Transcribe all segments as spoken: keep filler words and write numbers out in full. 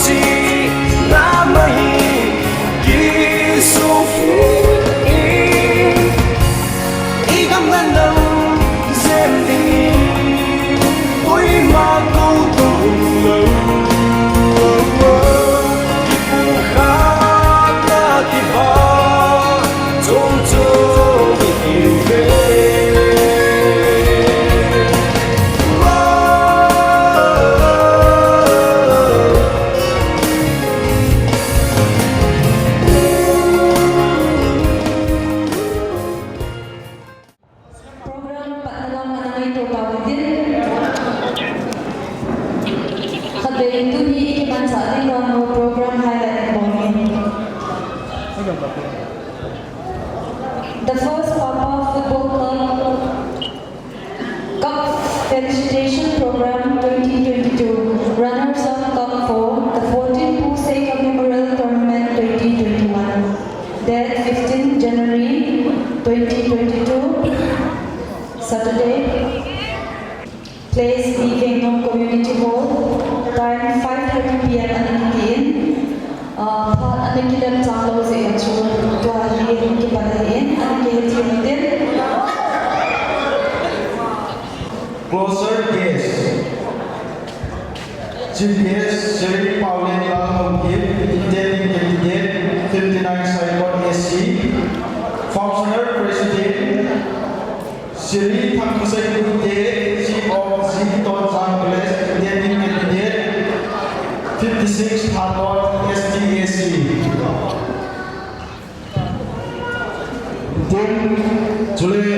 Chi na mahi ki su fu i i gam nan dam zem ding i oi ma ko tu lo. Ki pu kha na ki ba chom chom i ki ve. Program patna lam ana ngaito tauvin tin. Khatvei in tuni i kimanchah ding dan u program highlight in bol in. The First Papa Football Club Cup Felicitation Program twenty twenty-two. Runners-up Cup for the fourteen Pu Seikha Memorial Tournament twenty twenty-one. Date fifteen January twenty twenty-two, Saturday. Place, Vengnom Community Hall. Time, five thirty P M ana kitin. Ah, phat ana kilem chang lou jeh a chu tua hi hung kipan ahin, ana kihe thim utin. Closer guest. Chief guest, Shri Paolen Lal Haokip, intending candidate, fifty-nine Saikot S C, functional president, Shri Thangkhosei Guite, Chief of G Tonzang College, intending candidate, fifty-six Thanlon S T A C. Tin, chule,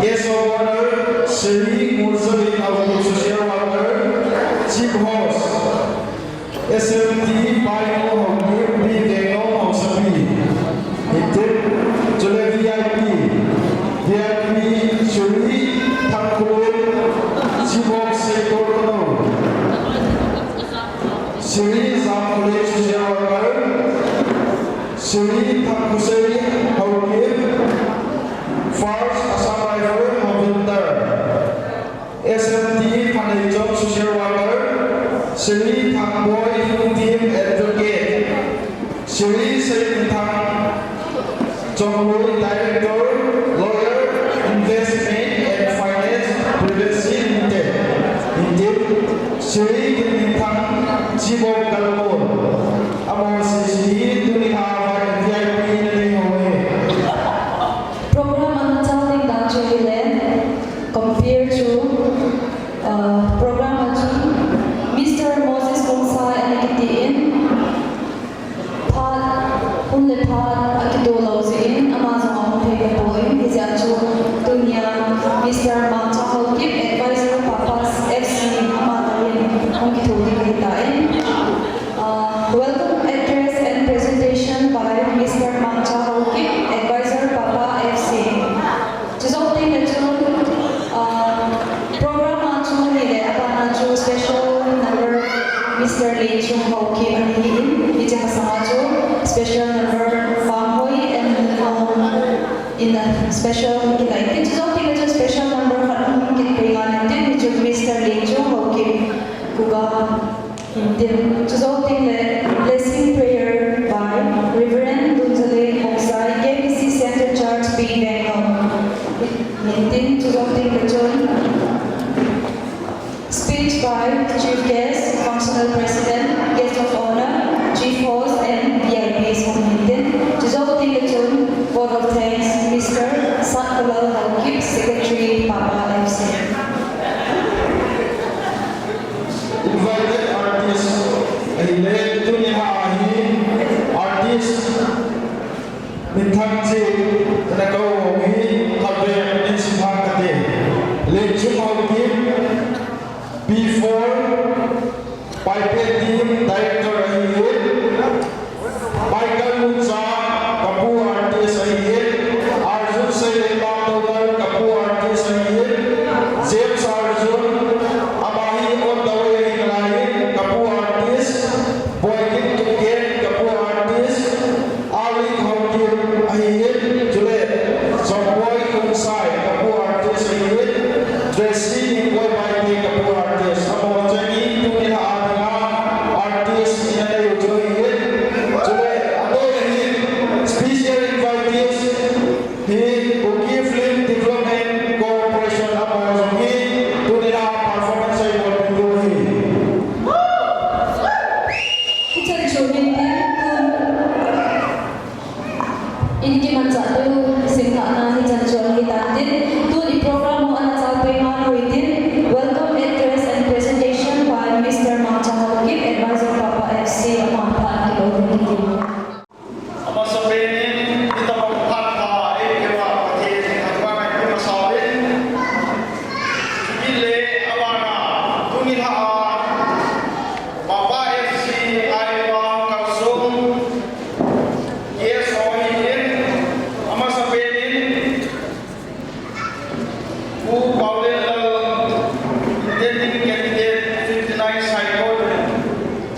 guest of honor, Shri Ngurzaling Haokip, social worker, chief host, S M T Bainu Haokip, Vengnom Hausapi. Tin, chule V I P, V I P, Shri Thangkhulun, chief of Seikor Kano. Shri Zamkhulun, social worker. Shri Thangkhosei Haokip, First Assam Rifle Havildar. S M T Phaneichom, social worker. Shri Thangboi Lungthim, advocate. Shri Seiminthang Chongloi, director, lawyer, investment and finance, Privacy Limited. Intin, Shri Ginminthang Chibok Kalpon. Amaho sese hi tuni a V I P na nei ho hi. Program ana chal ding dan chu hile, compare chu, uh, program a chun Mister Moses Khongsai ana kiti in, phat, hun le phat akito lou jeh in, ama jong ahung thei tapoi, hijeh chun tunia Mister Mangchang Haokip, Advisor Papa's F C, ama toh in hung kithou ding ahitai. Uh, welcome address and presentation by Mister Mangcha Haokip, Advisor Papa F C. Chujou teng le chun, uh, program a chu hile, abana chu special number Mister Lenchung Haokip ana hi in, hiche masanga chu special number Vanghoi and Nunhong in a special kinai. Chujou teng le chun special number khat hung kit pei ngan in tin, hichu Mister Lenchung Haokip, Kuga. Intin, chujou teng le blessing prayer by Reverend Dunzaleng Khongsai, K B C Center Church, P. Vengnom. Intin, chujou teng le chun speech by Chief Guest, Functional President, Guest of Honor, Chief Host and V I Ps hung intin. Chujou teng le chun vote of thanks, Mister Satkulal Haokip, Secretary, Papa F C. Invited artist ahile, tunia hi artist minthang cheh ana kou hi khatvei min sim hang kate. Lenchung Haokip, P four, Paipet team director ahi in. Michael Muncha, kapu artist ahi in. Arjun Seilembang Tongkar, kapu artist ahi in. James Arjun, ama hi on the way ahi nalai in, kapu artist. Boigin Kipgen, kapu artist. Arlene Haokip ahi in. Chule, Chongboi Khongsai, kapu artist ahi in. Tracy Ningkoi Baite, kapu artist. Amaho cheng in tunia a dinga artist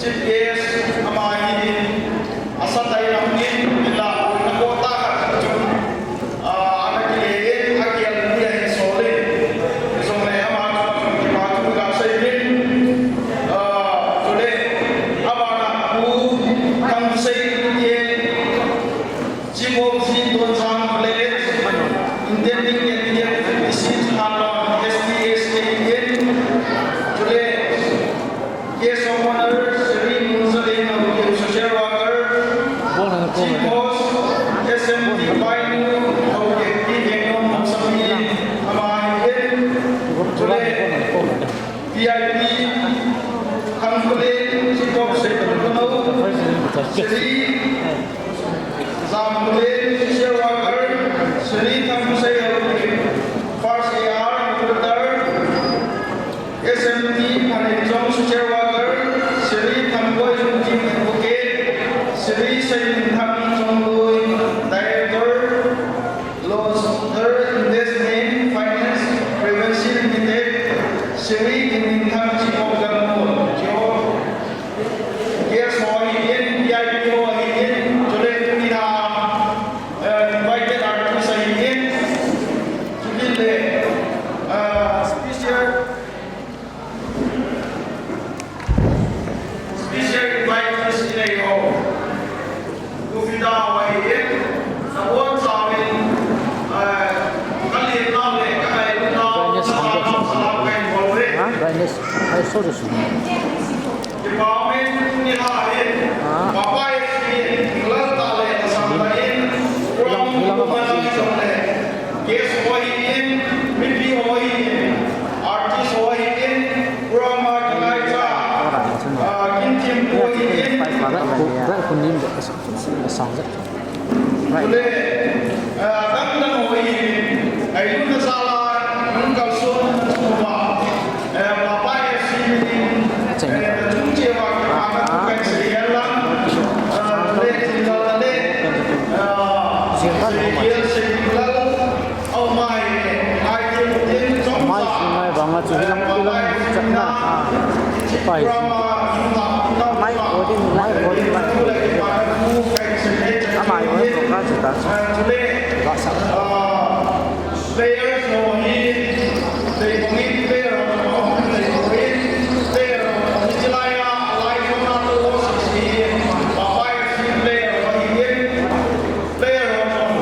Case ama hi asatai lam in ila na kota khat chu, ah, ana kile in, akel ni ahin sol in. Jongle ama chu kipa thu kasei in. Ah, chule abana Pu Thangseilal, Chief of Zi Tonzang Village, intending candidate, fifty-six Halong, S T S K in. Chule, Guest of Honor, Shri Munzalin Haokip, social worker. Chief Host, S M T Painu Haokip, P Vengnom Haksami, ama in. Chule, V I P, Thangkhullen, Chief of Secretary, Shri Zamkhullen, social worker, Shri Thangkhusei Haokip, first A R, Secretary, S M T Phanenjong, social worker, Shri Thangboi Lungkim, advocate, Shri Seiminthang Chongloi, director, Loser Investment Finance Privacy Limited, Shri Ginminthang Chief of Government, Chief of Guest ho ahin, V I P ho ahin, chule tuni a, eh, invited artist ahin, chule, eh, special Special invitees inei ho. Kufida ho ahin, nabonchauvin, eh, kalin nau le kangailut nau, brightness, salam kahin bol uve. Ha? Brightness. Ai, sorry, sorry. Kipah umin tuni a hin, ah, Papa F C in, lal tah le, asam tah in, program hilang, hilang, kuman lang jongle. Guest ho ahin, mipi ho ahin, artist ho ahin, program a kingaicha, ah, kin thempu ho ahin. Chule, ah, dang dang ho ahin, ngailutna jal a, nung kalson uva, eh, Papa F C in, eh, nachung cheh uva, kipana thu kahin sei hen lang, ah, le, chin lal le, ah, sei lal, sei lal, Amai, sinai banga chu hilang, hilang chatna, ah, pai. Amai, odin, amai, odin, amai. Amai, odin, ka chu ta. Ka sa. Players ho hi, tei bangin player ho, tei bangin player ho, hi chilai a, lai ho na to, si, si, Papa F C player ho hi. Player ho,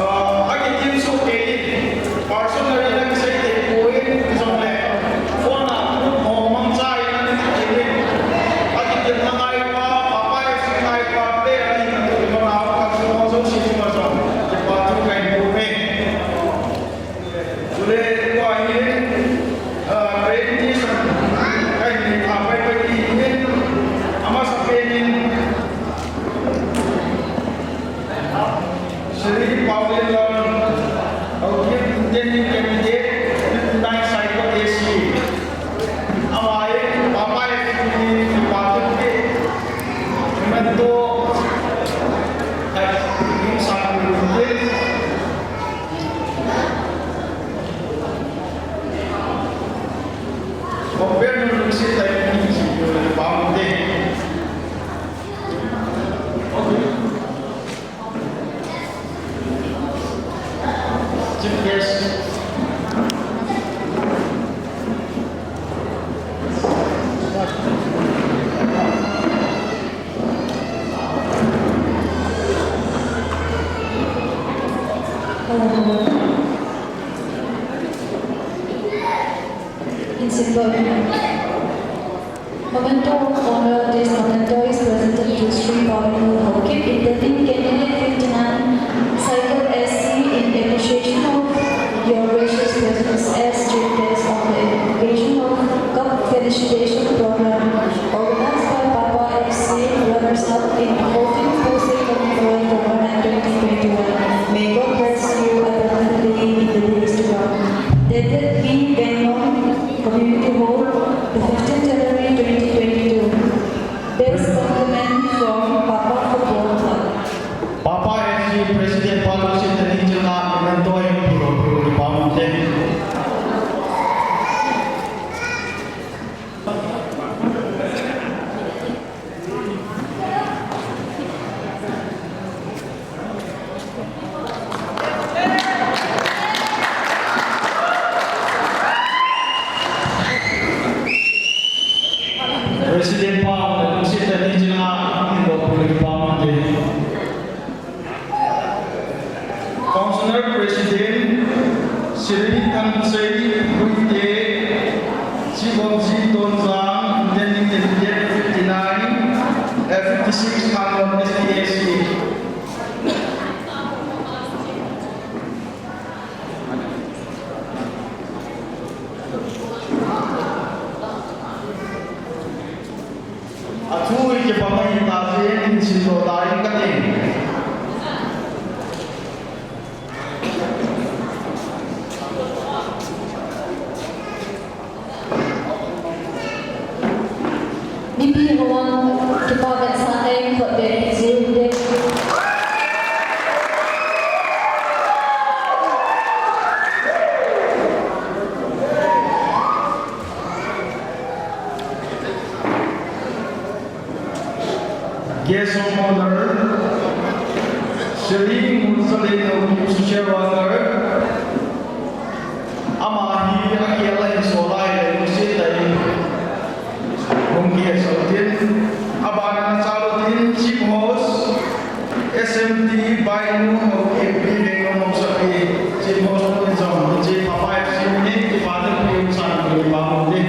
ah, akitim soh kei in, personally na kisei thei poi, hijongle, phone a group ho mangcha in na kisei in, akitim na ngai uva, Papa F C ngai uva, player ahi na tu, na ho ka su ho jouse chunga jong, kipa thu kahin bol uve. Chule, tua hi, ah, presentation kahin nei tha pai pai ding ahin, amasapen in, Shri Paolienlam, Haokip intending candidate, fifty-nine Saikot A C. Amai, amai, memento, hai, nim sang, Compare to Lucy, like, means you will bound there. Chief guest. In symbol. Memento of honor, this memento is presented to Shri Paolienlam Haokip, intending candidate fifty-nine Saikot S C, in appreciation of your gracious presence as chief guest on the inauguration of cup felicitation program organized by Papa F C runners-up in Hoping Pu Seikhongmyol tournament twenty twenty-one. May God bless you abundantly in the days to come. David V Vengnom, Community Hall, the fifteenth January twenty twenty-two. Best compliment from Papa Football Club. Athu hi kipah mai ta jeh in, hin simdoh ta in kati. Mipi hon kipa vetsahna in khut beng in jui ute. Guest of honor, Shri Ngulzarlen Haokip, Social Worker. Ama hi akhel a hin sol a ahile lungset tah in hung kihet sah utin. Abana chalo tin Chief Host, S M T Bainu Haokip, P. Vengnom Haosapi, Chief Host nu in jong, hiche Papa F C in kipa thilpeh umchan in kipa um utin.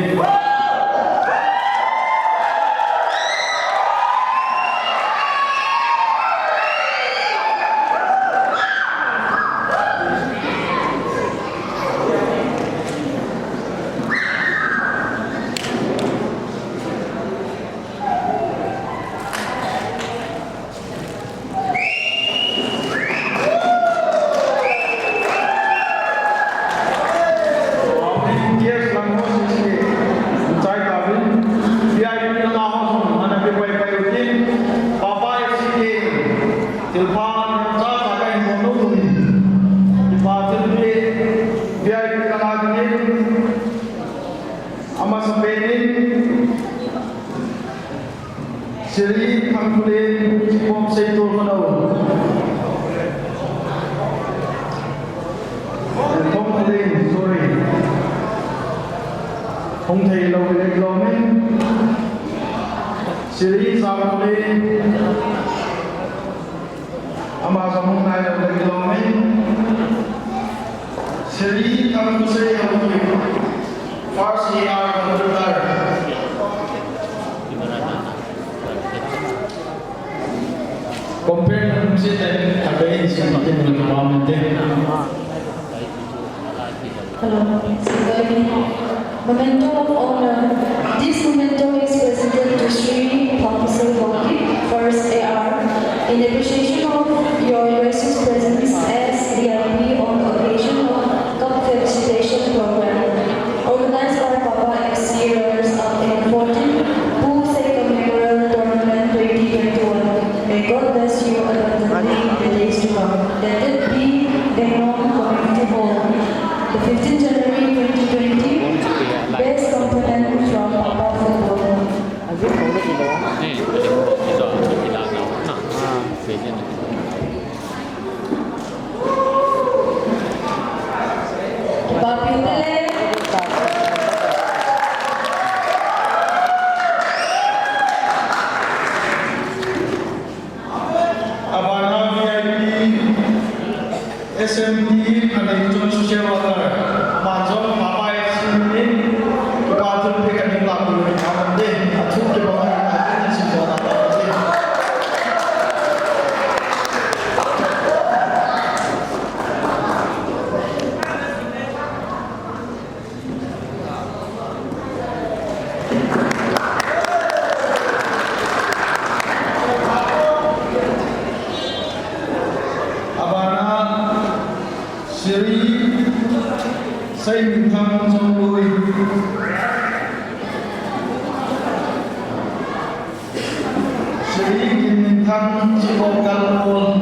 Amasapen in, Shri Thangkholen, Chief Host Seitol Khanou. Thangkholen, sorry. Hung thei lou le lou min. Shri Thangkholen. Ama jong hung nai lou le lou min. Shri Thangkhosei Haokip, First A R Computer. Compare na hung se tai, abe in sin tin mo le pa min te. Hello. Memento of honor. This memento is presented to Shri Thangkhosei Haokip, First A R, in appreciation of your gracious presence as V I P on the occasion of Cup Felicitation Program, organized by Papa F C Runners Up in fourteen, Pu Seikamneo Memorial Tournament twenty twenty-one. May God bless you abundantly in the days to come. Let it be Vengnom Community Hall, the fifteenth January twenty twenty, best compliment from Papa Football. Abana V I P S M T Anei Chon, Social Worker. Ama jong Papa F C in kipa thilpeh kahin lah peh uve. Aman de, athu kibang ahi, ahin simdoh na peh uve. Abana Shri Seiminthang Chongloi. Shri Ginminthang Chibok Galpon.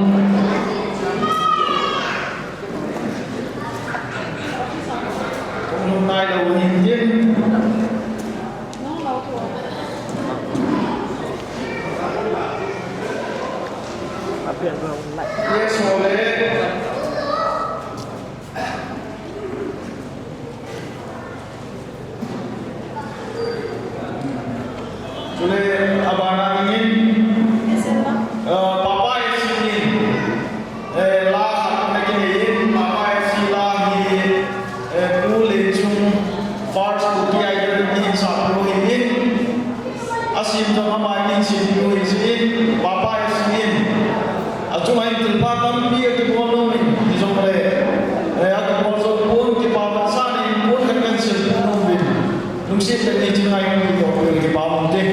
Hung nai lou hin tin. Yes, ole. Chule abana dingin, eh, Papa F C in, eh, la khat ana kinei in, Papa F C la hi, eh, Pu Lenchung First Kuki Idol in sap lou ahin. Asim jong ama in sempeh u ahi jeh in, Papa F C in achunga hin thilpha tampi akibol nom in, hijongle, eh, akibol jou pon, kipa vetsahna in pon khat kahin sempeh nom uvin. Lungset tah in hiche ngai in kipa um ute.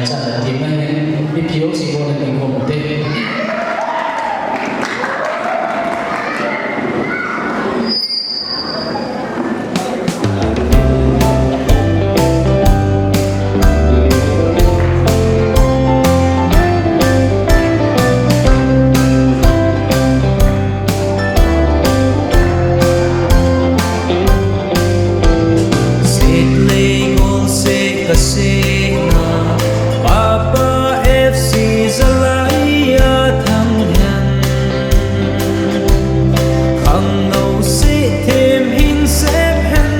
Chan le tim ahi, mipi ho si bol le ni khom te. Setlei ngol se ka se na, Papa F C zalai a thang hen. Khangno se them hin sep hen,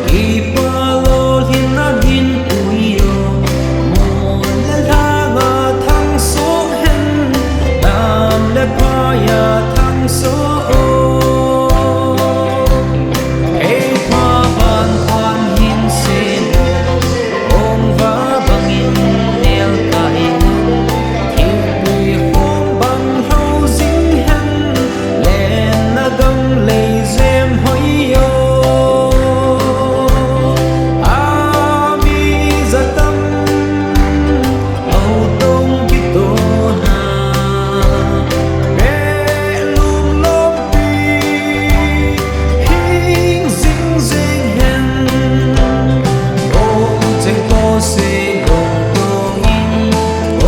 kipa lolhin a min pui o. Mun le lhang a thang soh hen, nam le phai a thang soh o. Ei pha ban phan hin se, ong va bangin nel kai hen. Thilpui khom bang lhou zing hen, lenna gam lei jem hoi o. A mi za tam, o tong kitohna, pe lum lompi, hing zing zing hen. Ong cheng to se, ong tong in,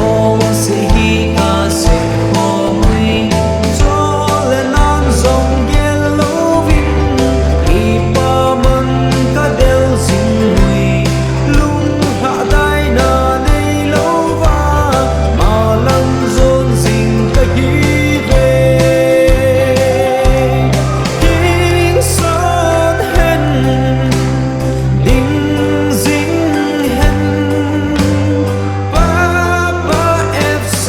ong se hi ka se khom ui. Chol le nam jong gel louvin, kipa man ka del zing ui. Lunglhah daina nei louva, malam jon zing ka hi ve. Hing son hen, ding zing hen, Papa F C.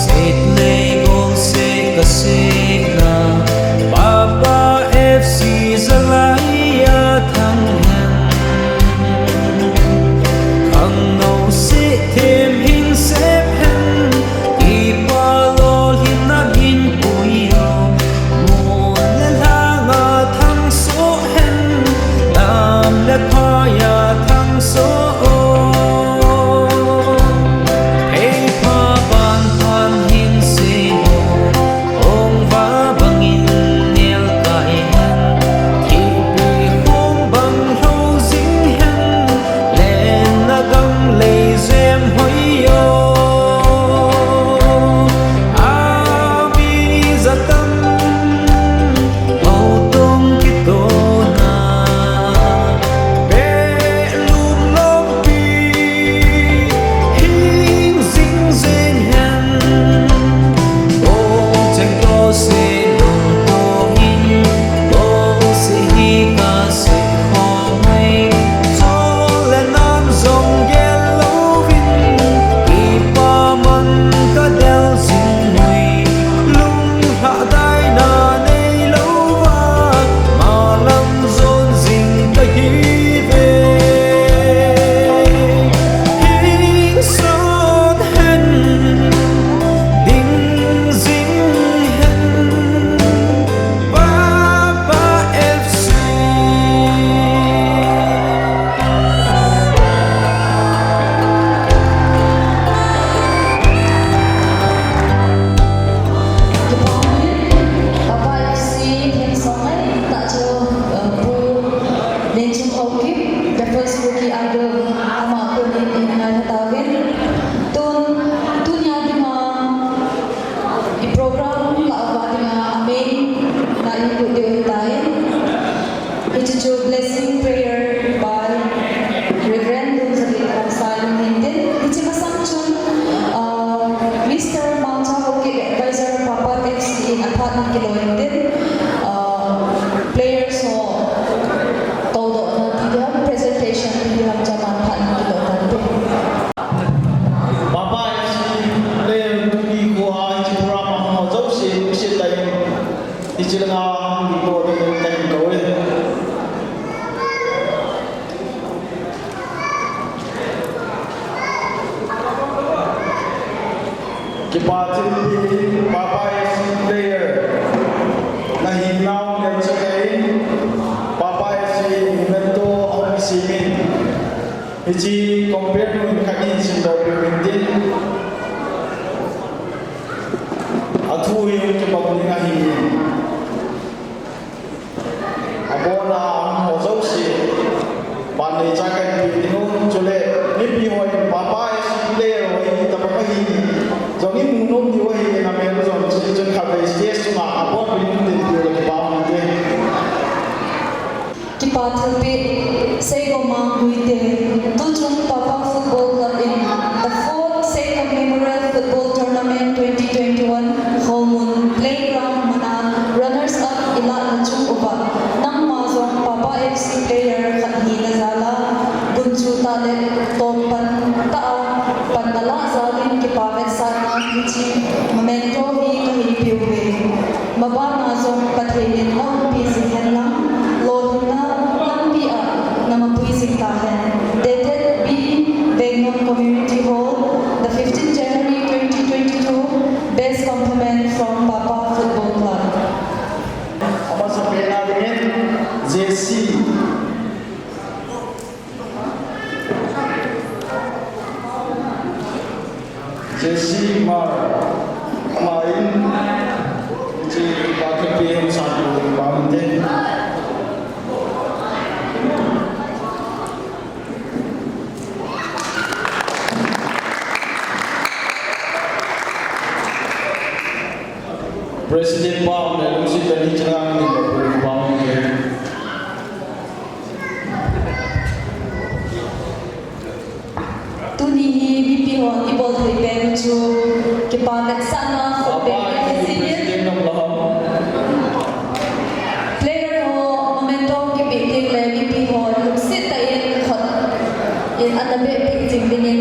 Setlei ngol se ka se na, Papa F C zalai a thang hen. Khangno se them hin sep hen, kipa lolhin a min pui o. Mun le lhang a thang soh hen, nam le phai a thang soh o. Ei pha ban phan hin se o. Ong va bangin nel kai hen, thilpui khom bang lhou zing hen, lenna gam lei jem hoi o. A mi za tam, o tong kitohna, pe lum lompi, hing zing zing hen. Ong cheng to se, ong tong in, ong se hi ka se khom ui. Chol le nam jong gel louvin, kipa man ka del zing ui. Lunglhah daina nei louva, malam jon zing ka hi ve. Hing son hen, ding zing hen, Papa F C. Papa F C, themsong ngai tah chu, uh, Pu Lenchung Haokip, the first Kuki Idol, ama konin i ngailha tauvin. Tun, tunia dinga i program lah uva dinga a main na i lut diu ahitai. Hiche chu blessing prayer by Reverend Lungjali Khongsai Lunghintin. Hiche masang chun, uh, Mister Mangcha Haokip, Advisor, Papa F C in aphat na kilo intin, uh, players ho toudohna ti diham, presentation ti diham, chairman phat na kilo tante. Papa F C player tuni ko a hiche program Hiche langa hung ding ho ding in kahin kou e. Kipa thilpeh in Papa F C player nahinau ngen cheh in, Papa F C memento ahung kisem in. Hiche compare nu in khat in simdoh peh uvin tin. Athu hi hung kibang ding ahi. Abona a hung ho jouse, pan neicha kahin pe ding u, chule mipi hon Papa F C player ho hi itobang ahi jong imu nom diu ahi, namel u jong chu chun khatvei stage chunga abon uvin tin tiu le kipa um inte. Kipa thilpeh, Seigoma Guite, tuchung Papa Football Club in the fourth Seigom Memorial Football Tournament twenty twenty-one Kholmun Playground muna runners up ilah na chung uva, nangma jong Papa F C player khat hina jal a, gunchu tah le tawm pan tah a pan nalah jal in kipa vetsahna hiche memento hi kahin pe uve. Mabana jong Pathen in naumpi jing hen lang, lolhinna lampi a namapui jing tahen. Dated B, Vengam Community Hall, the fifteenth January twenty twenty-two, best compliment from Papa Football Club. Amasapen a dingin, J C. J C Mar, ama in, hiche kipa thilpeh hung san diu kipa um inte. President pa um le lungset tah in hiche langa hung ding pa um inte. Tuni hi mipi hon ibol thei pen chu kipa vetsahna khut pen ahi jeh in. Player ho memento kipe teng le mipi hon lungset tah in khut in ana beh peh jing dingin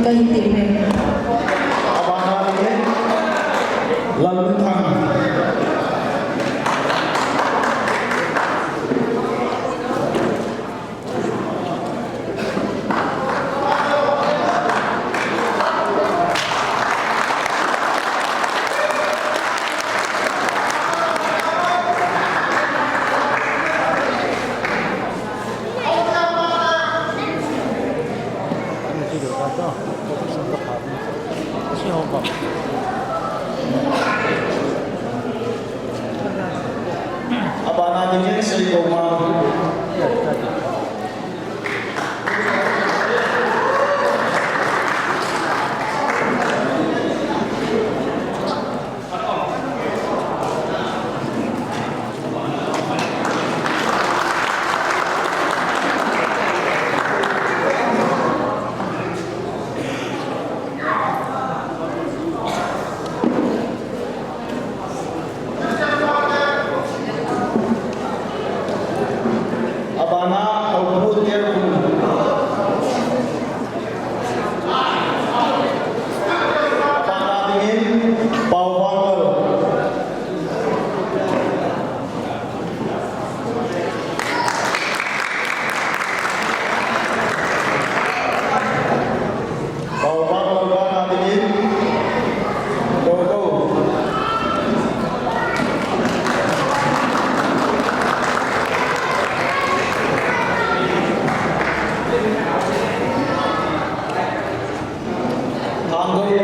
kahin ti uve. Abana dingin Lalminthang. Abana dingin Seigoma. Abana, Haopu Terkum. Abana dingin, Pauvangol. Pauvangol, abana dingin, Dodo. Thanggoi.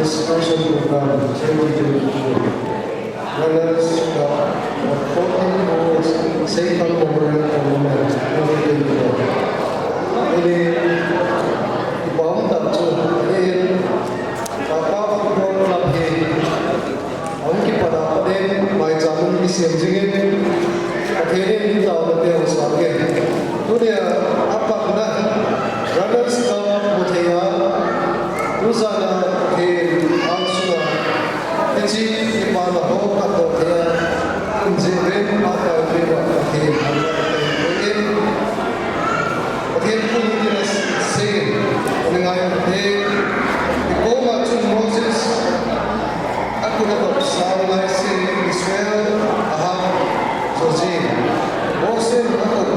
Special program, twenty twenty-four. Runners Cup of fourteen Goals, Seipan Memorial Tournament, twenty twenty-four. Tuni, ipa um tah chu, ahin, Papa Football Club hi, ahung kipat a pat in, maicham in kisem jing in, Pathen in taona te hung sang in. Tunia, apatna, Runners Cup mu thei a, tujana Pathen angsunga, hiche kipana ho kato thei a, um jing uvin, akai uvin, Pathen, Pathen, Pathen thu hi tina sei, ni ngai uvin, ikoma chun Moses, akut a dopsa lai se, Israel, aha, so jing, Moses, akut,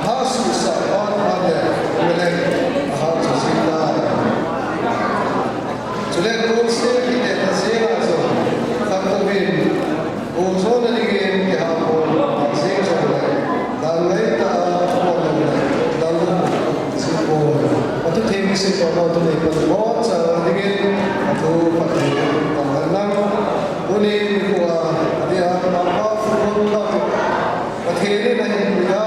Aha, suhsah phat phat le, Amalek, aha, chu jing tai. Chule, Mose kile ta jeng a jong, khat uvin, gol jona dingin, kiha pon, jing jong le, dan ngai tah a, pon le, dan lo, jing pon. Athu theng kisim pon, athu nei pon, boncha dingin, athu phat thei, pon lang. Tuni, nikho a, adia, Papa Football Club, Pathen in ahin pui a,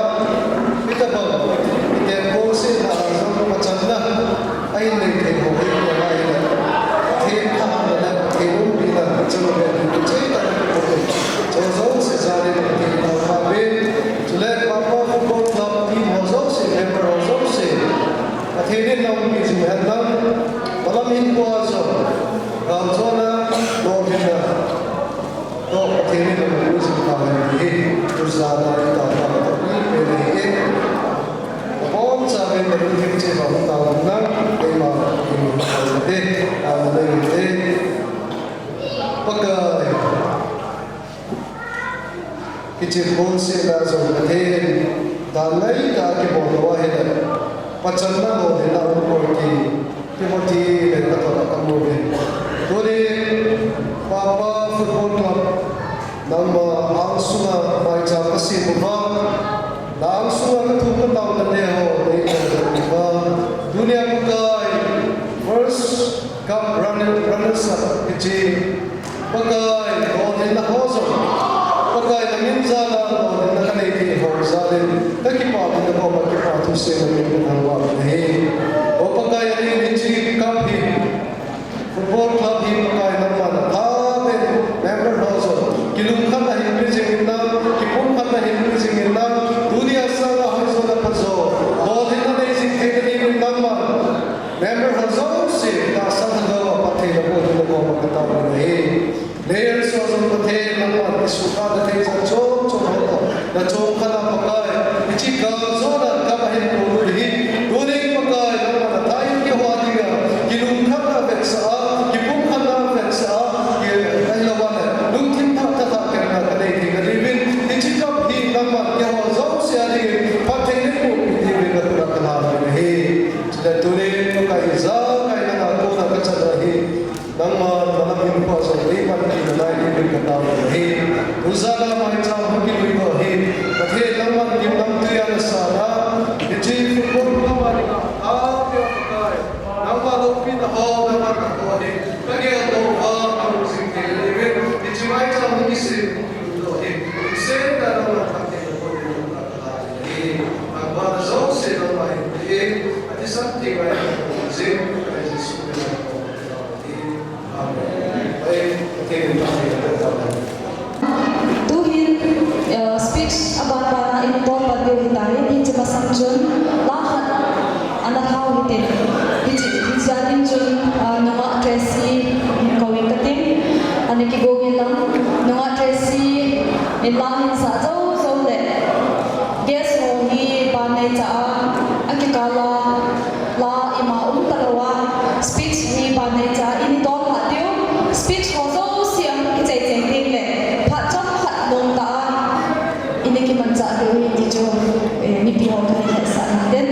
hitobang, iten bol sehna a jong pachanna, ahin nei thei ho hi, ahi le. Pathen thahatna le, Pathen umpina, chang ve, chang ve, chang jouse jal in, Pathen thangvah in, chule Papa Football Club team ho jouse, member ho jouse, Pathen in na umpi jing hen lang, malam hinkho a jong, galjona, lolhinna, Toh Pathen in amu jing tahen ti hi, tujan a i taona toh ipi pen ahi e. Abonchauvin nalungthim cheh uva hung taona, keima in taona te, taona nei te. Pakai, kichep bol sehna jong Pathen, dan ngai tah a kibol lou ahile, pachanna lolhinna um poi ti, Timothy le kathot a kamu uve. Tuni, Papa Football Club, nangma angsunga maicham kasem uva, na angsunga kathum kataona te ho, nei tongdoh uva. Tunia Pakai, First Cup runner, runners up, hiche Pakai, lolhinna ho jong. Pakai, namin jal a lolhinna kanei thei ho jal in, kakipah in nakoma kipa thusei namin kathangvah u ahi. O Pakai, ahin hiche cup hi, football club hi Pakai nangman athapen, member ho jong, kilungkhat a hin pe jing in lang, kipumkhat a hin pe jing in lang, tunia sanga hoijo le phajo, lolhinna nei jing thei nading in nangman. Member ho jouse, tahsa lhagao a phatthei naboh dingin nakoma kataona ahi. Players ho jong Pathen nangman kisuhkhahna thei jat chom chom ho toh, nachom khat a Pakai, hiche galjona cup ahin pui u hi, tunin Pakai nangman athain keiho dinga, kilungkhatna vetsah a, kipumkhatna vetsah a, ki, ahilou le, lungthim thah thah a kepna kanei thei nadiuvin, hiche cup hi nangman keiho jouse a dingin phatthei neiboh peh diuvin nakhut a kalhan u ahi. Chule tunin Pakai, ijakai nanga kona kachan u ahi. Nangman malam hinkho a jong neipanpi nalai diuvin kataona ahi. Tujan a maicham hung kilui u ahi. Pathen nangman gimnamtui a nasan a, hiche football club a dinga, a, Pakai, nangma loupina ho, nangma thah ho hi, kageldoh uva, kahung jing thei nadiuvin, hiche maicham hung kisem, hung kilui u ahi. Hiche a nangman phatthei naboh diuvin kataona ahi. Nangma jouse nangma hin, athisan teng a jing, Pakai Jesu min a. Tuhin, eh, speech aban bana in ton pan diu hitai, hiche masang chun, la khat ana thau hitin, hiche, hiche a ding chun, ah, nungah Tracy in kou in katin, ana kigong in lang, nungah Tracy in la hin sah jou jou le, guest ho hi ban neicha a, akikal a, La ima um talou a, speech hi ban neicha a, ini don lha diu, speech ho jouse a kichai chai ding le, phat chomkhat nom tah a, ini kimanchah diu ahi ti chu, eh, mipi ho kahin hetsah naden.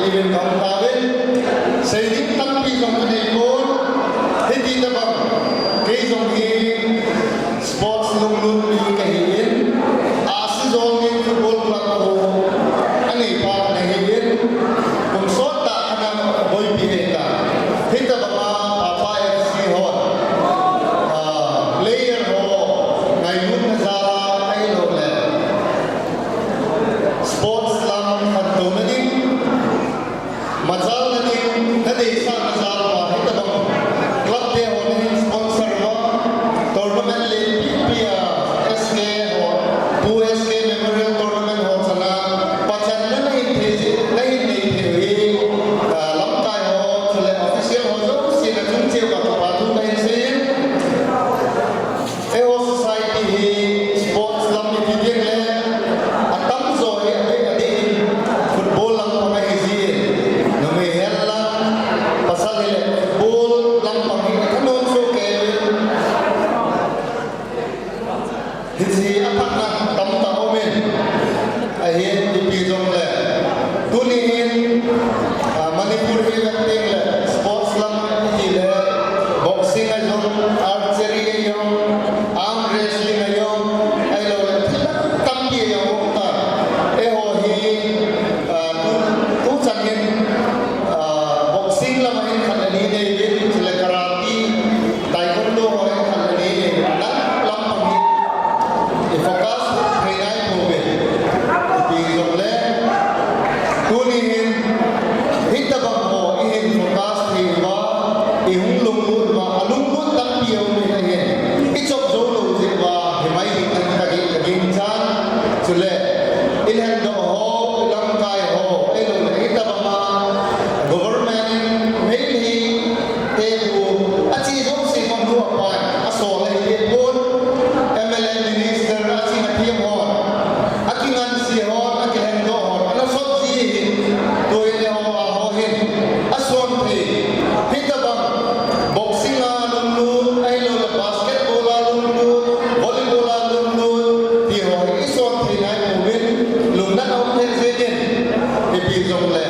Ven kong ta ven, sei ding tampi jong ka nei pon, hiti tabang, kei jong hi sports lunglut mi ka hi in, a si jong in football club ko, a nei pa ka hi in, kum sot ta ka na boipi he ta, hita banga Papa F C ho, a, player ho, ngai lut na jala, ai lo le. Sports lam khantouna ding, majalna ding, na deisah na jal uva, hitabang club te ho na hin sponsor uva, tournament lenpi pi a, S K ho, Pu S K Memorial Tournament ho chana, pachanna na hin thei, na hin nei thei u hi, ah, lamkai ho, chule official ho jouse na chung cheh uva, ka pa thu ka hin sei in. Eiho society hi sports lam i ti ding le, atamjo hi a beh a deh in football lampang ahi jin. Numei hen lang, pasal hile football lampang hi athanom soh kei in. Hiche a phatna tamtah um in. Ahin ipi jong le. Tuni hin, ah, Manipur hi vet teng le sports lam i ti le, boxing a jong, archery a jong, arm wrestling a jong, ahilou le thil tampi a jong um ta. Eiho hi, ah, tu, tu chan hin, ah, boxing lam a hin khat le ni nei uvin, chule karate, taekwondo ho hin khat le ni nei uvin, lam, lampang hi. I focus thei nai pouve. Ipi jong le, tuni hin, hitabang ho i hin focus thei uva, i hung lunglut uva, a lunglut tampi a um in ahin, i chop jou lou jeh uva, hi mai ding in ka gin, ka ginchat. Chule, i lhendoh ho, i lamkai ho, ahilou le, hitabang a, government in, Meitei, Tebu, achi jouse bang nu apan, asol ahi pon, M L A minister, achi na P M hon, akinganse hon, akilhendoh hon, ana sot ji hin, tuin eiho a ho hin, asol thei, hitabang, boxing a lunglut, ahilou le basketball a lunglut, volleyball a lunglut, ti ho hi, i sol thei nai pouvin, lungnat a um thei jeng in, ipi jong le.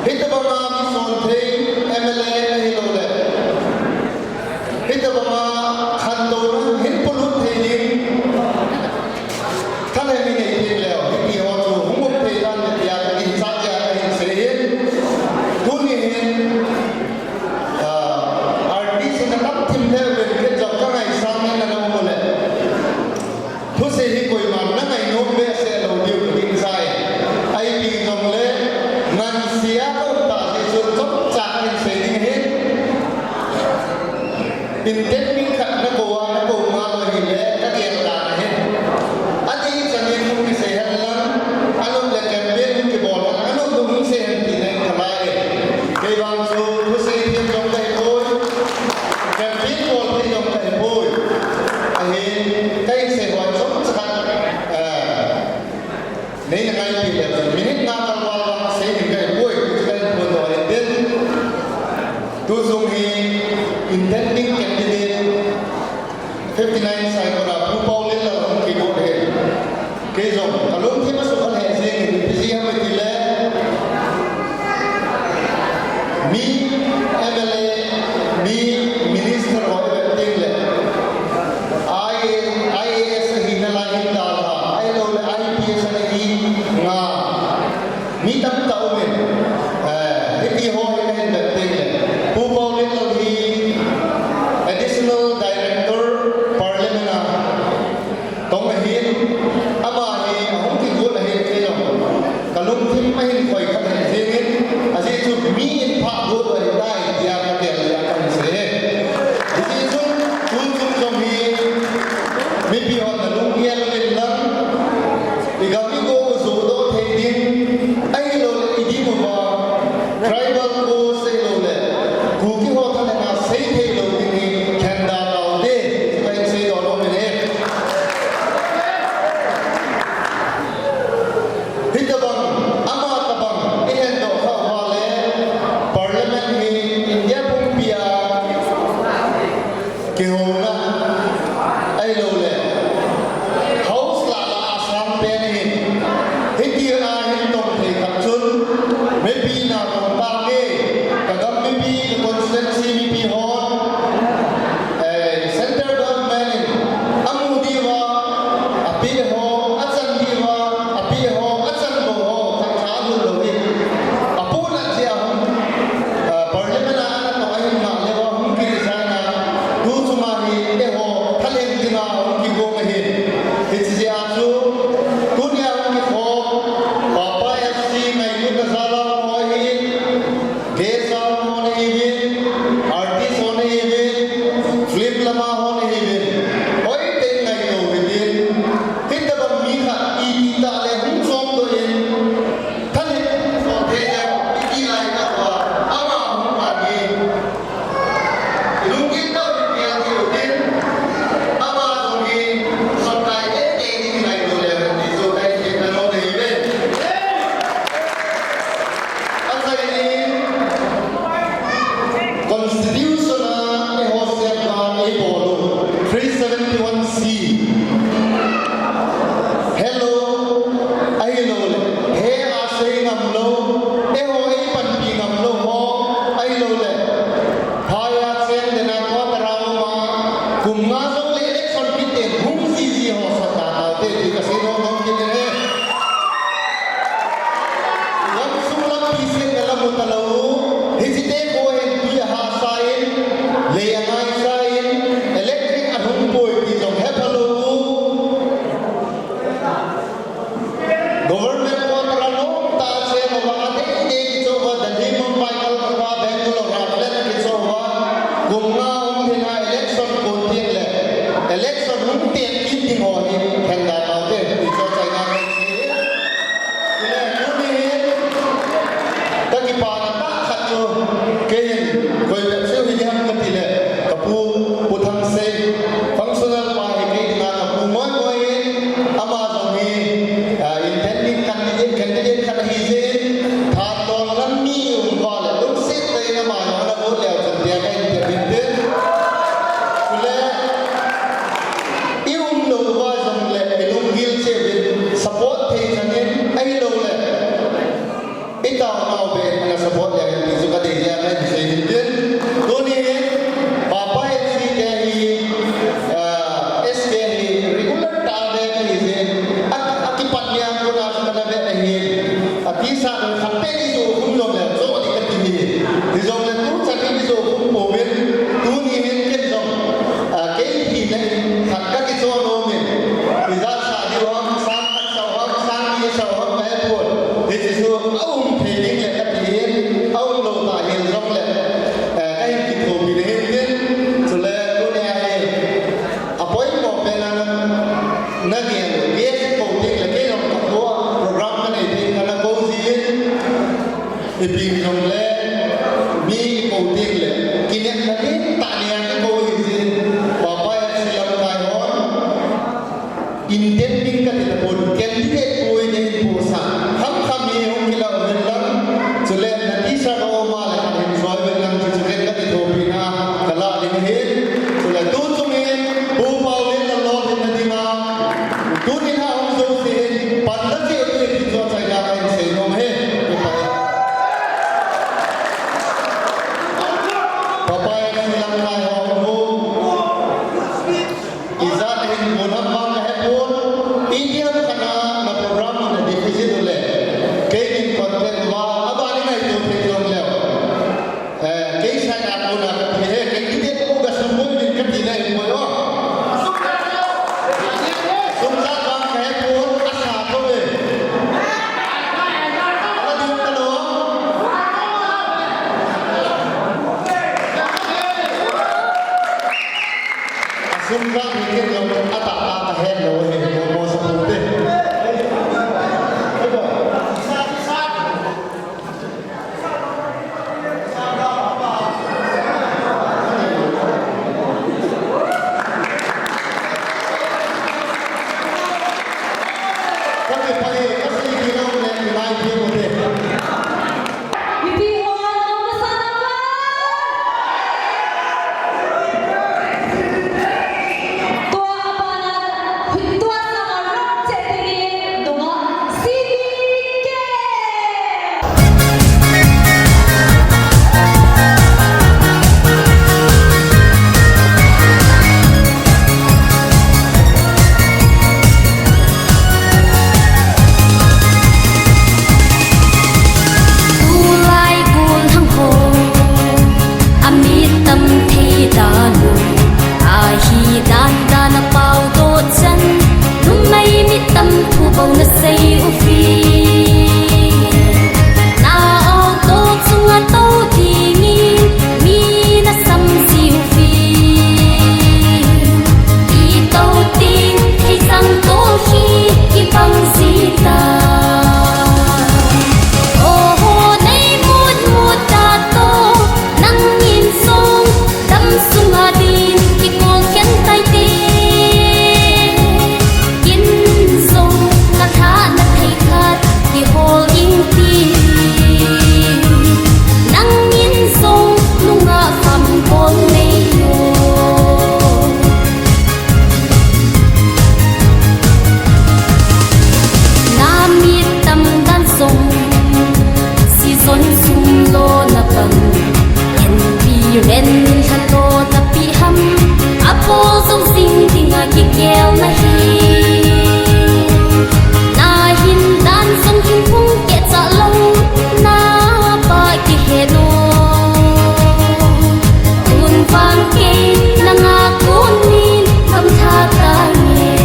Hitabanga mi son thei M L A ahilou le. Hitabanga khantouna hin polut thei ding. Thalheng mi nei ding leu, hiti ho chu hung um thei tan tia ka ginchat tia ka hin sei hin. Tuni hin, ah, artist in a tam thim leu ven khet jong ka ngaisang in ana um u le. Thusei hi koiman na ngainom behseh lou diu ka ginchat e. Ipi jong le, ngansia ka um tah jeh chun chomcha in sei ding ahi. Intending khat na kou a, na kou ngal lou hile, ka gel dan ahi. Adih chan in hung kisei hen lang, anom le campaign hung kibol hen, anom dung hung sei hen tina in ka ngai e. Kei vang chu, thusei thiam jong ka hi poi. Campaign bol thei jong ka hi poi. Ahin, ka hin sei hoi chomcha khat, eh, nei na ngaipi le, minute nga kal val vang sei ding ka hi poi, ti chu ka hin phondoh ahi tin. Tu jong hi intending candidate fifty nine Saikot a Pu Paolenlal hung kigot ahi. Kei jong, ka lungthim a sukha lheh jeng in, ipi jeh ham itile, mi M L A, mi minister ho i vet teng le, I A S, I A S ahina lai hin dalha, ahilou le I P S ana hi nga, mi tamtah um in, eh, hiti ho hi ka hin vet teng le, Pu Paolenlal hi Additional Director Parliament Constitution a eiho sep a eibol u three seventy-one C. Hello, ahilouleh, he a sei ngam lou, eiho eipanpi ngam lou ho, ahilouleh, phai a cheng dena quarter a um a, kum nga jou le election kit teng hung jiji ho sot da taute ti kasei nom nom kit e. Gamsung lampi seng na lamu talou u, hiche te ko hin tui ahahsa in, lei angaisa in, electric ahung poi ti jong hepha lou u. Government quarter a nomtah a cheng uva, adeidei kichou uva, Delhi, Mumbai, Kolkata, Bangalore a flat kichou uva, kum nga um ding a election kon teng le, election hung teng kit ding ho hi, khen da taute, ti chu achaina kahin sei e. Chule tuni hin, kakipana tah khat chu, keihin, koi bep seiu hi ding ham kati le, kapu, Pu Thangsei, functional pa hi kei dinga kapu moi moi in, ama jong hi, ah, intending candidate, candidate khat ahi jeh in, thanlon lam mi um uva le, lungset tah in ama jong ana vote leu chun tia kahin tep in tin. Chule, i um lou uva jong le, i lunggil cheh uvin, support thei chan in, ahilouleh, i taonau beh in ana support leu hen ti chu kadei jeh a kahin sei in tin. Tuni hin, Papa S K hi, ah, S K hi regular tah a ve kahi jeh in, a, akipan nia kona chu kana ve ahi. Atisa khat pen i joh khum lou le, joh ding kati hi. Hijongle tuchan hin i joh khum pouvin, tuni hin ken jong, ah, kei hina in khat kakichon nom in. Ijat sa diu ham, sang khat sa u ham, sang ni sa u ham, kahe pon. Hiche chu aum thei ding le kati hin, aum lou tah hel jongle, eh, kahin kithopi ding hin tin. Chule tunia hi, apoimo pen a na, nagel, guest kou teng le kei jong kakou a, program kanei teng kana kou jin. Ipi hijongle, mi ikou teng le, kinepna tah nia kikou hi jin, Papa S C lamkai hon. Intending kati tapon, candidate bou in eihin post a. Kham kham hi hung kilah uvin lang, chule na T-shirt a um a le khat hin soi uvin lang ti chu ken kakithopina kalah ding ahi. Chule tuchung in, Pu Paolienlal lolhinna dinga, tunin a hung jouse hin, panna cheh ute ti chu achaina kahin sei nom e. Papa S C lamkai ho mu. Ijat hin gon ham vang kahe pon, itiham khat a na program na difijit u le, kei min contact uva, aban in ngaito thei jong leu. Eh, kei sign up u na kati he, kei candidate u gasum boi min kati na hin boi o. Sum khat vang kahe pon, asa tho ve. Ala ding talou. Sum khat hi ken jong atah a kahet lou hi, mo mo sa pute. Kati pai, kasi ki lou le, ki lai ki mo te. Mipi ho, nang masa nang ba? Tua abana, tua sanga rap che tini, Ven min lhan lo na pi ham, a pawl zong zing dinga kigel na hi. Na hin dan zong thingphung keh chah lo, na pa kihe lo. Tun vang kei na nga kun min kam tha ta nge.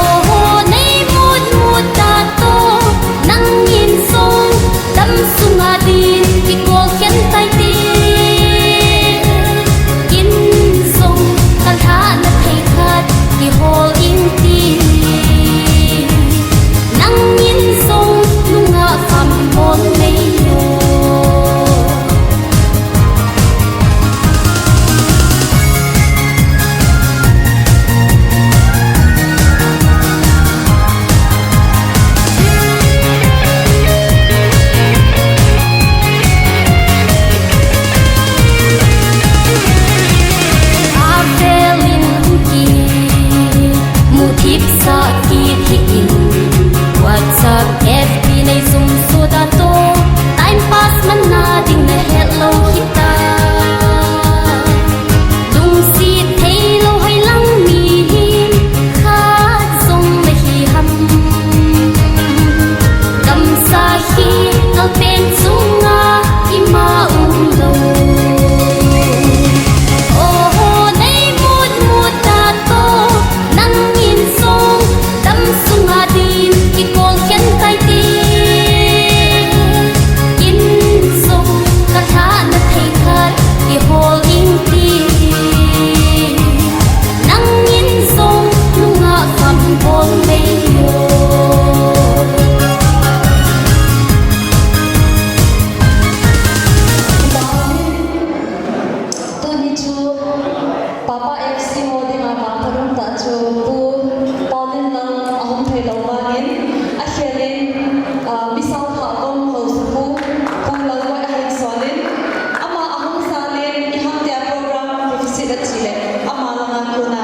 Oho, nei mut mut ta to, nang in zong dam sunga din kikol khen tai ti. In zong ka lha na thei khat kihol in ti. Nang in zong nungah fam bol nei lo. Avelin hung kimu thip sa kit hi in, WhatsApp, F B nei zum suda to, time pass man na ding na het lo hita. Lungsit thei lo hoi lang mi hi khat zong na hi ham. Gamsa hi ngal pen chunga ima um lo. Oho, nei mut mut ta to, nang in zong dam sunga din kikol khen kai ti. In zong ka lha na thei khat kihol in ti. Nang in zong nungah fam bol nei lo. Tuni chu Papa F C ho dinga vangpha um tah chu Pu Paulin Lam ahung thei lo vangin, a khelin, ah, Misao Phah Kom Haosapu, Pu Lalboi ahung suanin, ama ahung suanin, i hang tia program deficit a chi le, ama langa kona,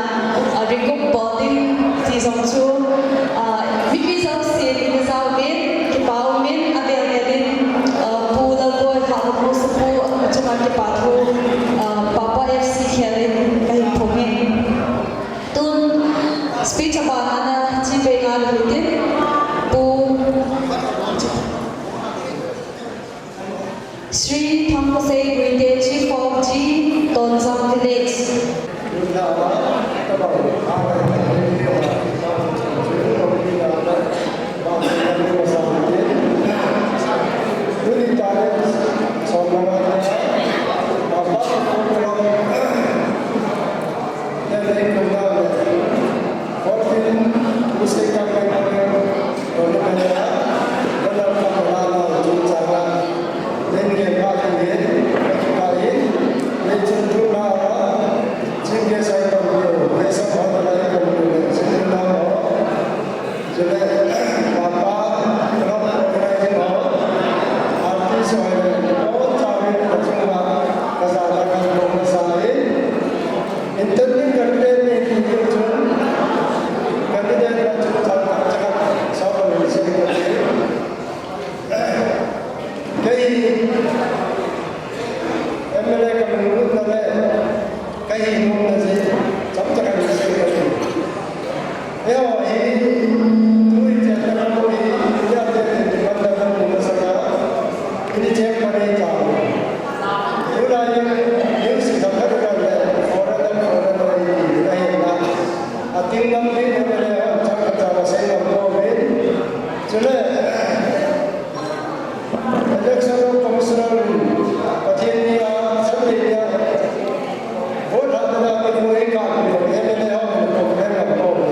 ah, recoup bol ding ti zong chu, ah, mipi zausin, i zau min, kipa umin, a vel velin, ah, Pu Lalboi Phah Kom Haosapu, a chunga kipa thu, ah, Papa F C khelin, ka hin phung in. Tun speech a bana chi pei nga le tin Pu Sri Thangkhosei Guite, Chief of G, Tonzang Village. Intending candidate ni ti ding chun, candidate la chun chang tak chang, sa pa ni si ni. Kei M L A ka min lut na le, kei hi nom na si, cham chang ka ni si ni. Eiho hi, tui chen na ka hi, India te ni pan da ka mu na sa ka, ini chen pa ni ta. Tulai music a khat khat le foreigner, foreigner hi na hi na. A ting lam ding na le chang ka chang a sei lam ko ve. Chule, Election Commissioner in Pathen ni a, Sunday ni a, vote hatna a koi ka, M L A ho complain lam ko ve.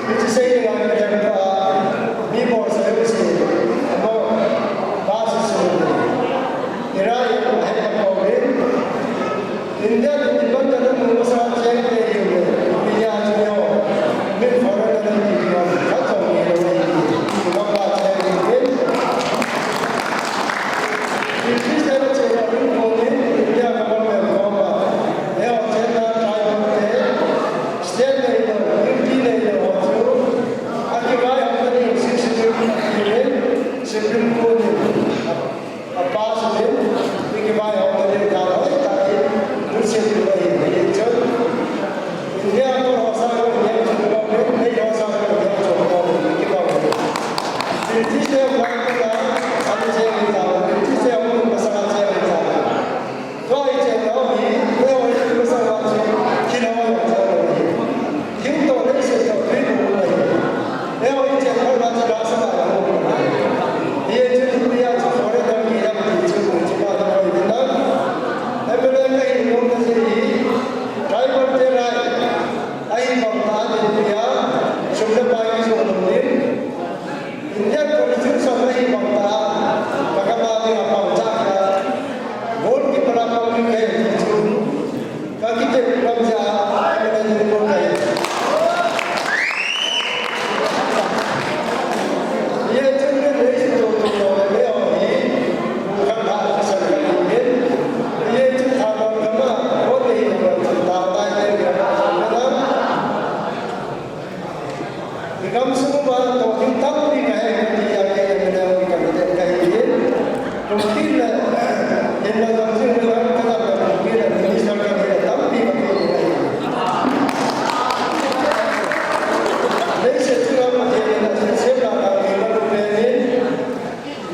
Hiche sei ding a kei ka, mi bol sa hiu si, amo, ba si si. Irai, ahe ka ko ve. India independent mu masa cheng te hiu le, India chu yo, min foreign na ni yo, ka chong ni lo ni, ka ba cheng ni. British te che na ni ko ni, India government ko ba. Yo, chen na tribal te, state level, U T level ho chu, a kibai hom ni, Supreme Court ni. Pass in, mi kivai ho na ding ka loi ta in, nusia tu loi in, hi chun. India ko ho sa ko India chu ko, nei ho sa ko India chu ko, mi kivai ho. British te ho ko na, ani che ni ta, British te ho ko na sa che ni ta. Tua hi che na hi, nei ho hi ko sa che, ki na ho che ni. Thil toh leiset toh tui bung ahi. Eiho i chen khat ma chu lasa a hung um ahi. Hiche chu tui a chu foreigner kiham ti chu bung chu ma ta hoi ti na. M L A kahi nom na jeh hi tribal te lai ahi bang ta din tia sum le pai kijong lou ding. Indian Constitution ahi bang ta, ka gam a ding a pang chah khat, goalkeeper a pang ding kahi ti chu, ka kitep lam ja, M L A ding goal kahi. Ye chun ke rei si to to to le le hi, bu kham ha sa sa ka ni. Ye chun tha bang kama, ko te hi bang ta ta te ya na. I gamsung uva toh ding tampi kahe kati a, kei M L A hung kikan te kahi in. Kumpi le, in le gamsung le gam ka dam le kumpi le minister kati le tampi kahi in. Leiset chunga Pathen in ahin semna dang in alu pen in.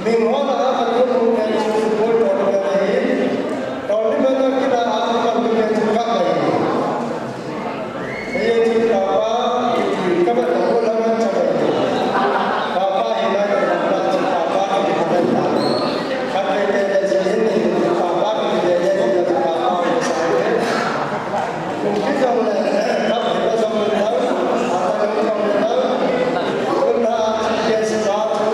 Mingho lah a khat lungmong pen chu football tournament ahi. Tournament a kila a kipan tu pen chu cup ahi. Hiche chu papa, kiti, kaban na ko lang an chang ahi. Papa hi na ka papa chu papa kiti ka ta. Khat te te le ji hin ni papa kiti le le ji papa ko sa. Kum ki jong le, cup hi na jong le, a ta jong jong le, kun na, yes, ba chu.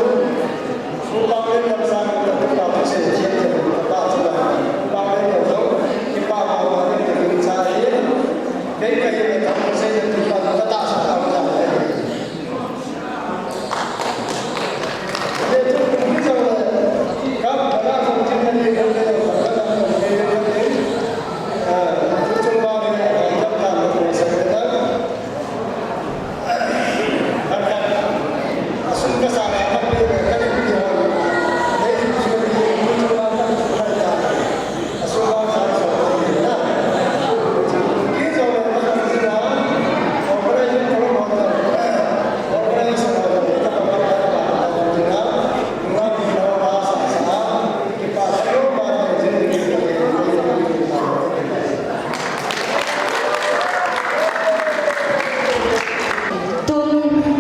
Tun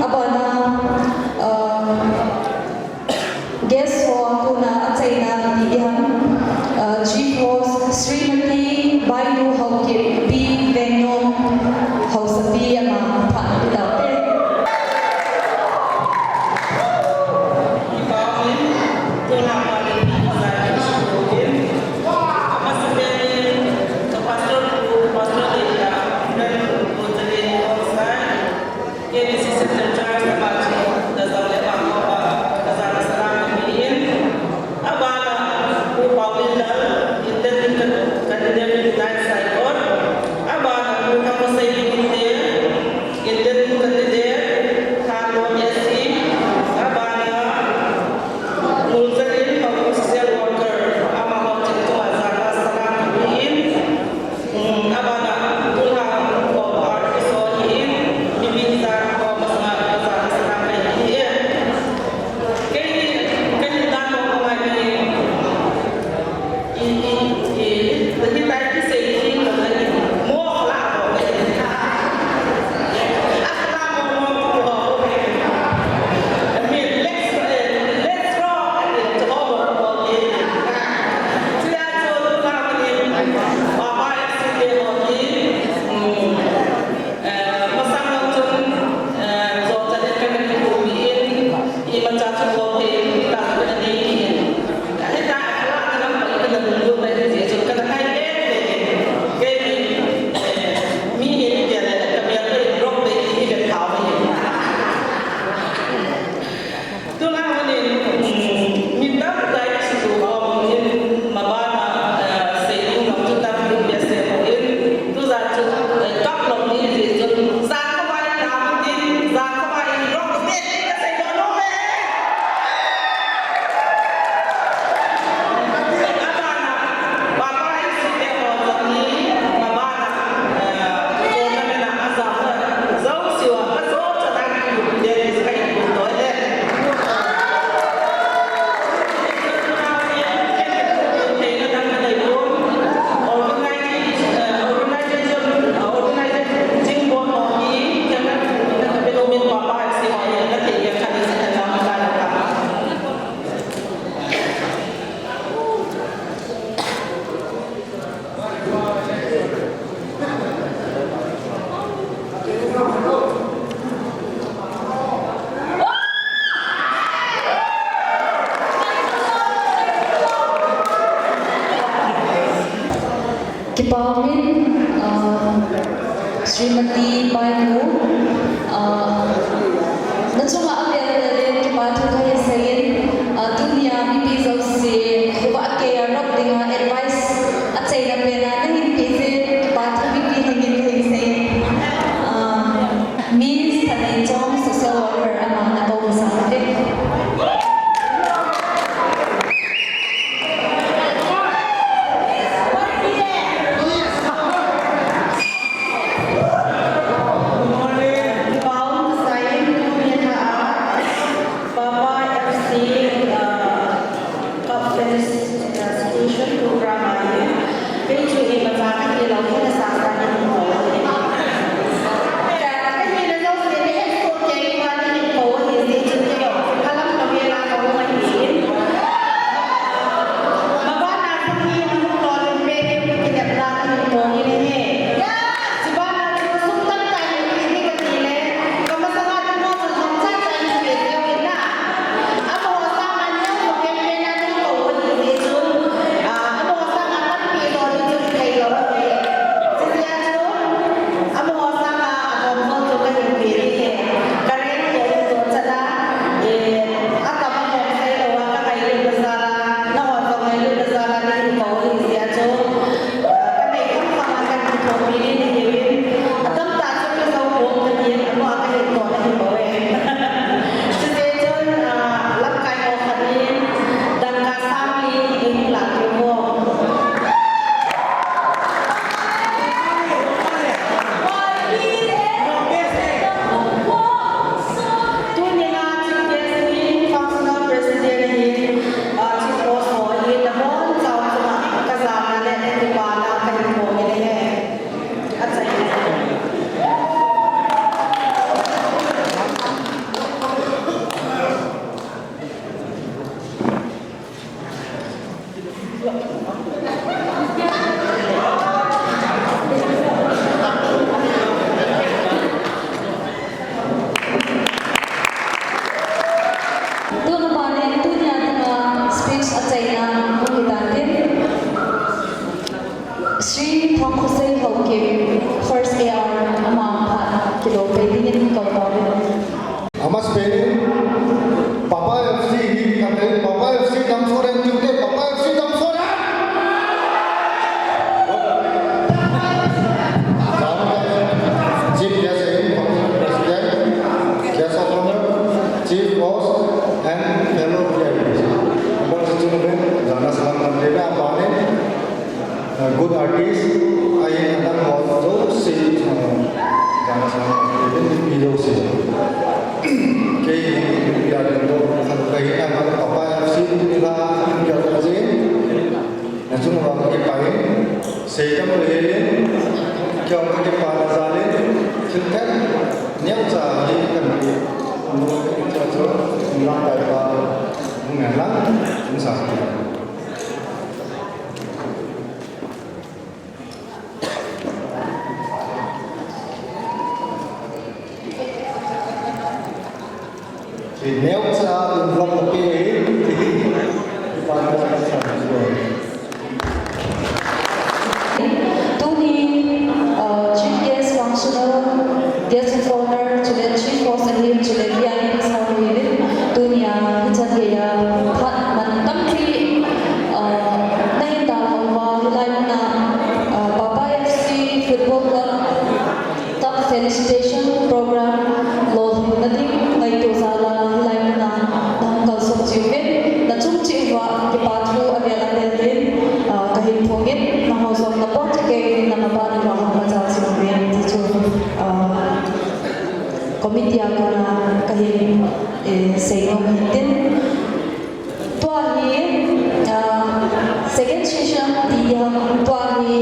abana, ah, guest ho a kona achaina ti ding ham, ah, Chief Host Srimati Bainu Haokip P Vengnom Haosapi ama phat ti taute. K B C Central Church Abachi, Dazau le Bangkok, Dazau le Salam Kami in, Abana, Pu Paulin Lal, Independent Candidate, Nine Saikot. Abana, Pu Thamasei Limite, Independent Candidate, Thanlon S C. Abana, Pu Jalin Kipah umin, ah, Srimati Bainu, ah, nachunga avel le kipa thu kahin seiyin, ah, tunia mipi jouse, khovah a kei a rap dinga advice achaina pena nahin peh jeh, kipa thu mipi hengin kahin seiyin. Ah, Miss Thaneichong, social worker, ama nakou masang uve. Pau sign, tunia Papa F C, uh, Cup Felicitation Program ahi. Kei chu imacha kahi lou, hina sasa kahin kou ahi. Kahina jouse nahet soh kei uva nahin kou ahi, hijeh chun kei jong phalam kavela kahung ahin. Mabana chu hi nahung lolhin peh diu kakilepna kahin kou ahi. Chubana chu sum tamtah hin pe ding kati le, kamasanga dinga chu lhomcha cha hin pe diu ahi na. Amaho sanga neo ho kei pena neikou ahi jeh chun, ah, amaho sanga tampi lolhin chu kathei lou ahi. Chujeh a chu, amaho sanga adom jong chu kahin pe ding ahi. Ka rank toh in toh chan a, eh, atam a hung sei lou a, kangailut na jal a, nahon jong ngailut na jal a, nahin kou ahi jeh a chu, Kanei kham kham a kakithopi ding ahiuvin, atamtah chu kajou pon katin, amau a kahin kou ahi bouve. Chujeh chun, ah, lamkai ho khat in, dangka sang li eihung lah diu vin. Tunia Chief Guest in Functional President ahin, ah, Chief Host ho ahin, nabonchauva chunga kajana le kipana kahin phong in ahi. Achaina. Tuna ban in tunia dinga speech achaina hung hitan tin, Shri Thangkhosei Haokip, First A R, ama phat kilo peh dingin kou tauvin. Ama spelling, Papa F C hi kate, Papa F C damsot hen tute, Papa F C damsot hen! Chief Guest in, President, Guest of Honor, Chief Host, and fellow V I Ps. Abang si chungnung, jana salam kante na, abang ni. Uh, good artist, ahin adang ho jouse, uh, jana salam, ipi jouse. Kei, ipi a ding lo, khat kahi na, khat Papa F C, ipi la, ipi a ding lo, nachung uva kakipah in, sei tam lo hel in, kei jong kakipana jal in, thil khat, neocha hi kahin ti, neocha chu, lamkai pa, hung hen lang, hung sa. Neocha in vlog na pe. Tuni, uh, Chief Guest, Functional Guest of Honor, chule Chief Host ahin, chule V I Ps ho ahin, tunia hichan geiya phat man tampi, uh, nahin dalha uva, hilai muna, uh, Papa F C Football Club Cup Felicitation Program lolhinna ding ngaito jal a hilai muna nahung kalsong cheh uvin, nachung cheh uva kipa thu avel avel in, ah, kahin phong in, nangho jong nabonchauvin, namaban uva hung majal cheh uvin, ti chu, ah, committee a kona kahin, eh, seinom ahin tin. Tua hi, ah, second session ti ham, tua hi,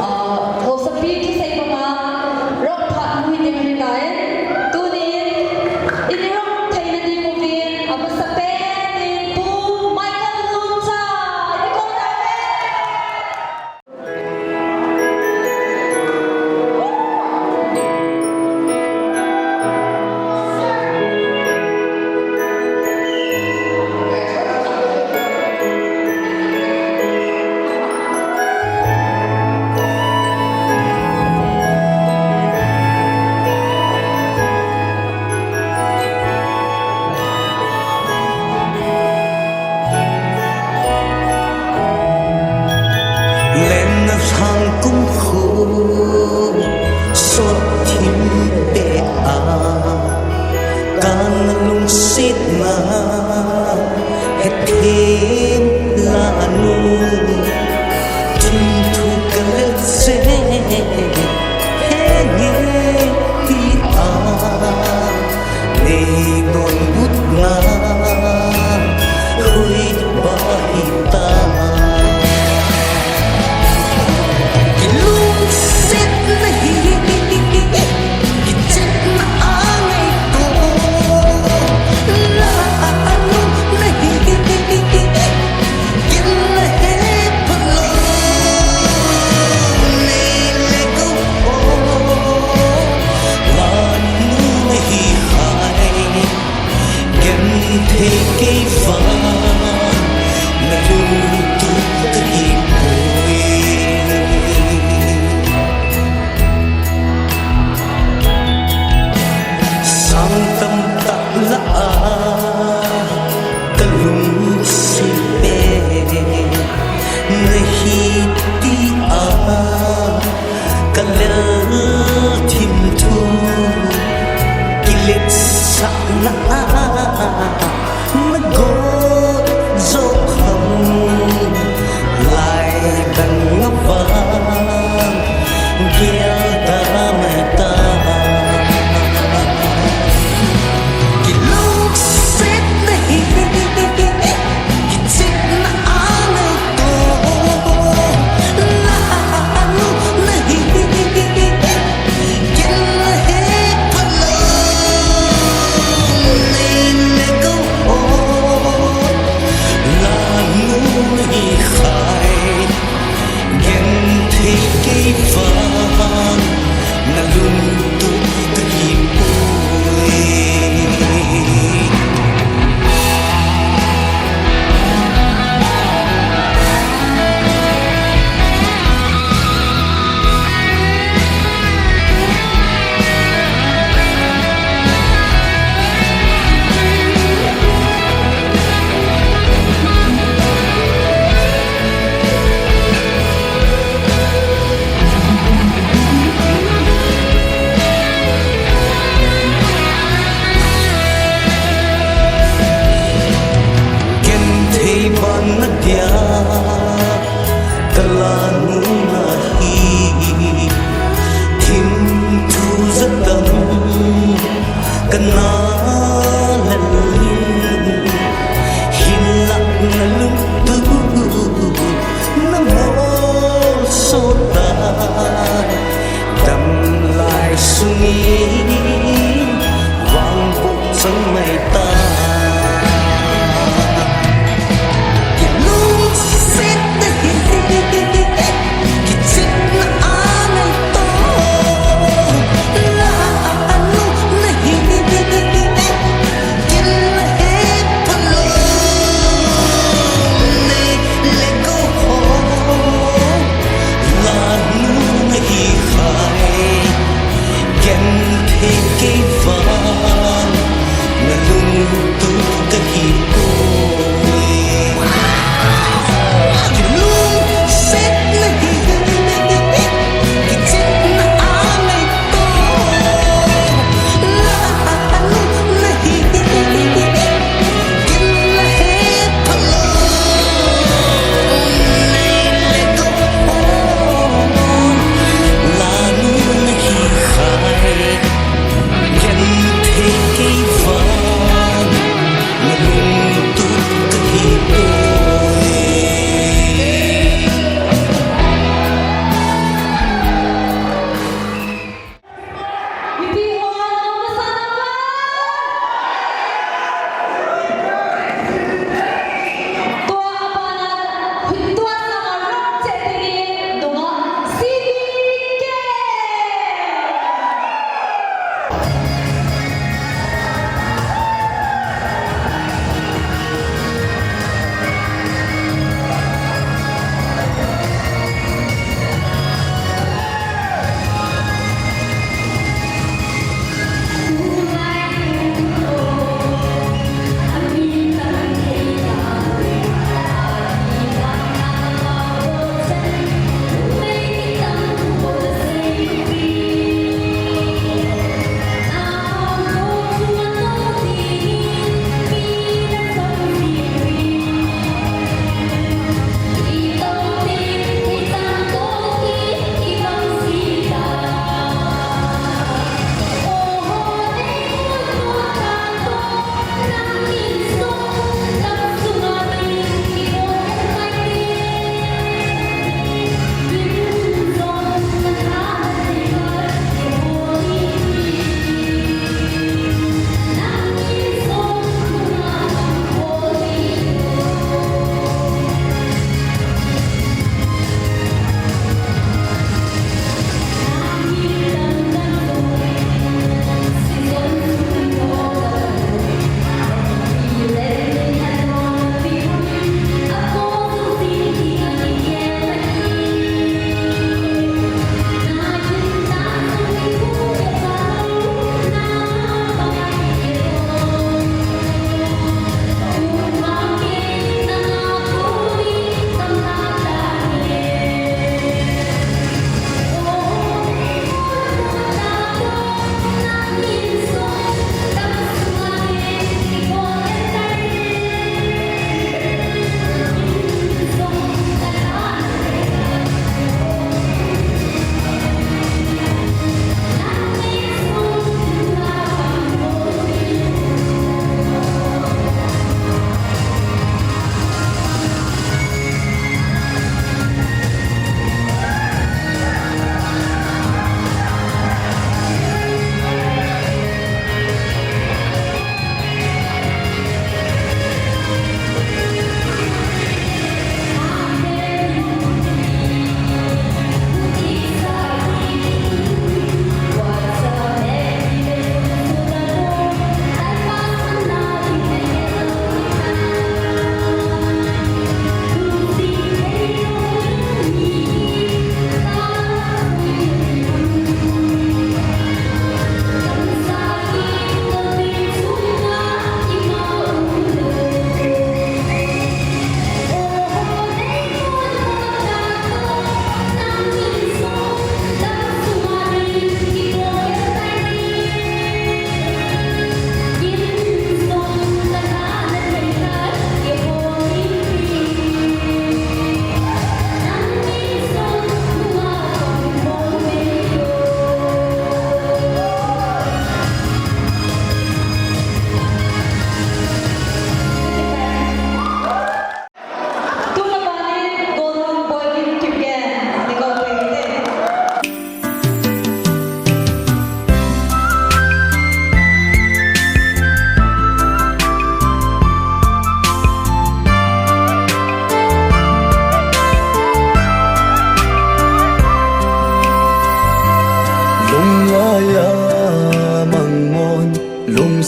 ah, haosapi thusei banga rock phat mu hi ding ahitai. Tunin, in rock theina ding uvin, amasapen in Pu Michael Luncha, in kou tauve. Khu sot thim pe a, kan lungsetna hethem la nu, thim thu ka le se he nge ti a, nei donbutna hui ba hi ta. Kilungsetna hi kichetna a ngaito, la a lungna hi kin la he phalou, nei le kho, van nu na hi khai. Genthei kei vang, na lung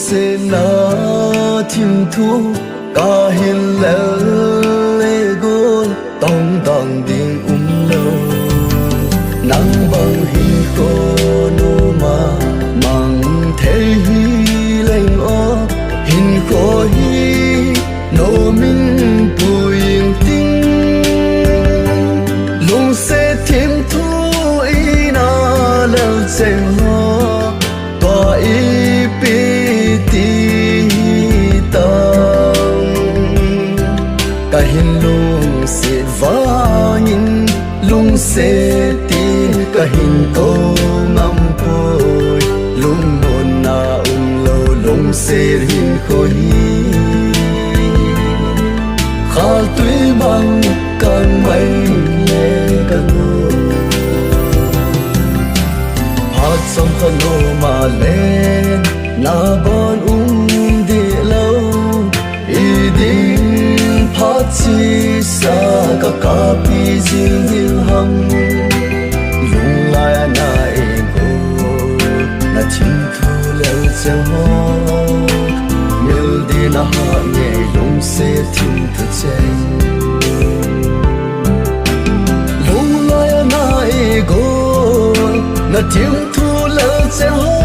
Sena thim thu kahin lel le gol, tong dang ding umlou. Nang bang hinkho noma mang thei hileng o, hinkho hi nomin puing ting. Lungset thim thu ina lel cheng ho, tua ipi ti tam. Kahin lungset vangin, lungset tin kahin kou ngam poi. Lungmonna umlou, lungset hinkho hi khaltui bang kang mai le kanu. Phat chomkhat noma le nabon um deh lou. Idin phat chesa ka kapi jing ding ham. Lunglai a na e gol, na thim thu lel cheng ho. Mildin a hah ngei, lungset thim thu cheng. Lunglai a na e gol, na thim thu lel cheng ho.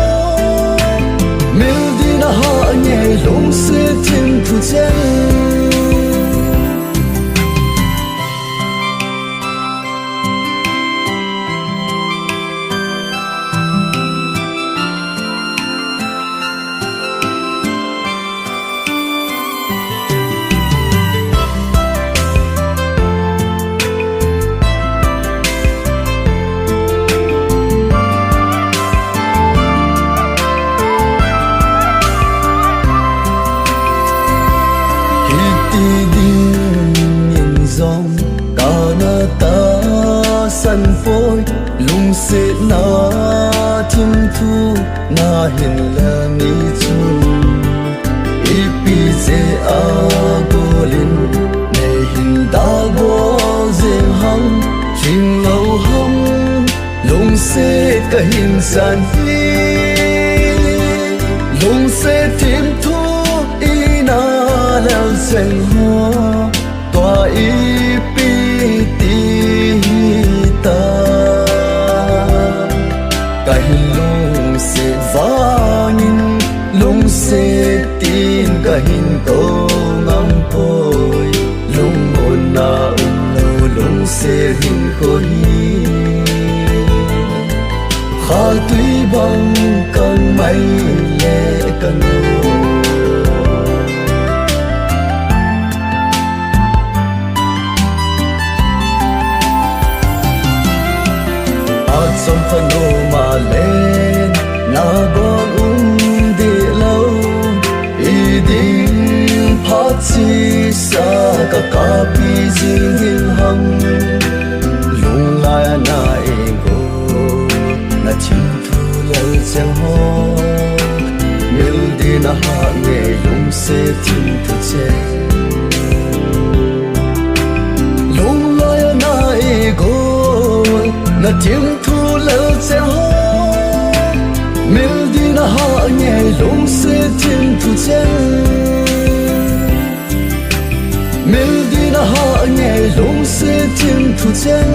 Mildin a hah ngei, lungset thim thu cheng. Hiti dingin jong kana tahsan poi, lungsetna thim thu nahin lel ni chun. Ipi jeh a golin neihin dalbol jeng ham, lhinglou ham, lungset kahin chan hi. Lungset thim thu ina lel cheng ho, tua ipi ti hitam. Kahin lungset vangin, lungset tin kahin kou ngam poi. Lungmonna umlou, lungset hinkho hi khaltui bang kang mai le kanu. Phat chomkhat noma le nabon um deh lou. Idin phat chesa ka kapi jing ding ham. Lunglai a na e gol, na thim thu lel cheng ho. Mildin a hah ngei, lungset thim thu cheng. Lunglai a na e gol, na thim thu lel cheng ho. Mildin a hah ngei, lungset thim thu cheng. Mildin a hah ngei, lungset thim thu cheng.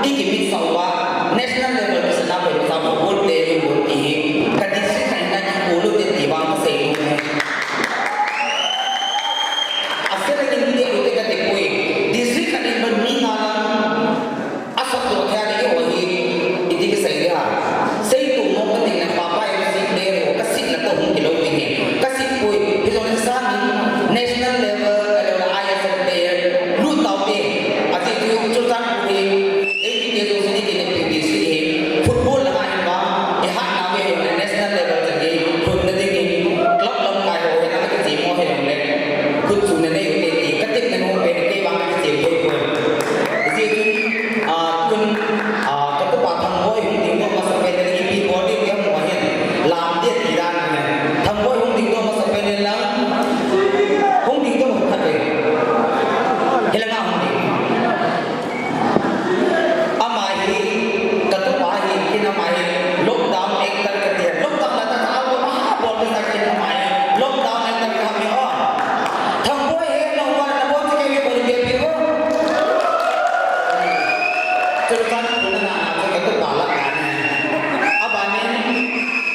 Ki kimit sa uva, national level kisana pen sa football player in bol ti hi, ka district khat in a kikol u te ti vang kasei u ahi. Asei le kin te u te kati poi, district khat in bol mi nga lang, asat to thei a di ho hi, iti kisei dia. Sei to mo kati le papa M C player ho, kasei na to hung kilo ti hi. Kasei poi, hi jong sa ni, national level, ka lo la I S L player, lut tau te, ati tu, chu tan poi. Eiti te jong sini kine P P C hi, football langa hin vang, ihatna ve jongle national level chan hi, lhunna dingin, club lamkai ho hi, na kiti mo hi jongle, khut chuna nei u te ti, katepna nom pen, kei vang kati poi poi. Hijeh chun, ah, tun, ah, katupa Thangboi hung ding doh masa pen, ipi bol ding ti mo hin, lam dia ti dan hi. Thangboi hung ding doh masa pen lang, hung ding doh khat le. Hilanga hung ding. Ama hi, katupa hi, kin ama hi, lockdown actor kati, lockdown la ta ta, ama ha bol ta kin ama hi, lockdown actor kati ho. Thangboi hi, na wa na bol ti ke mi bol ke pi ho. Churkan na na na, katupa la ka ni. Abanin,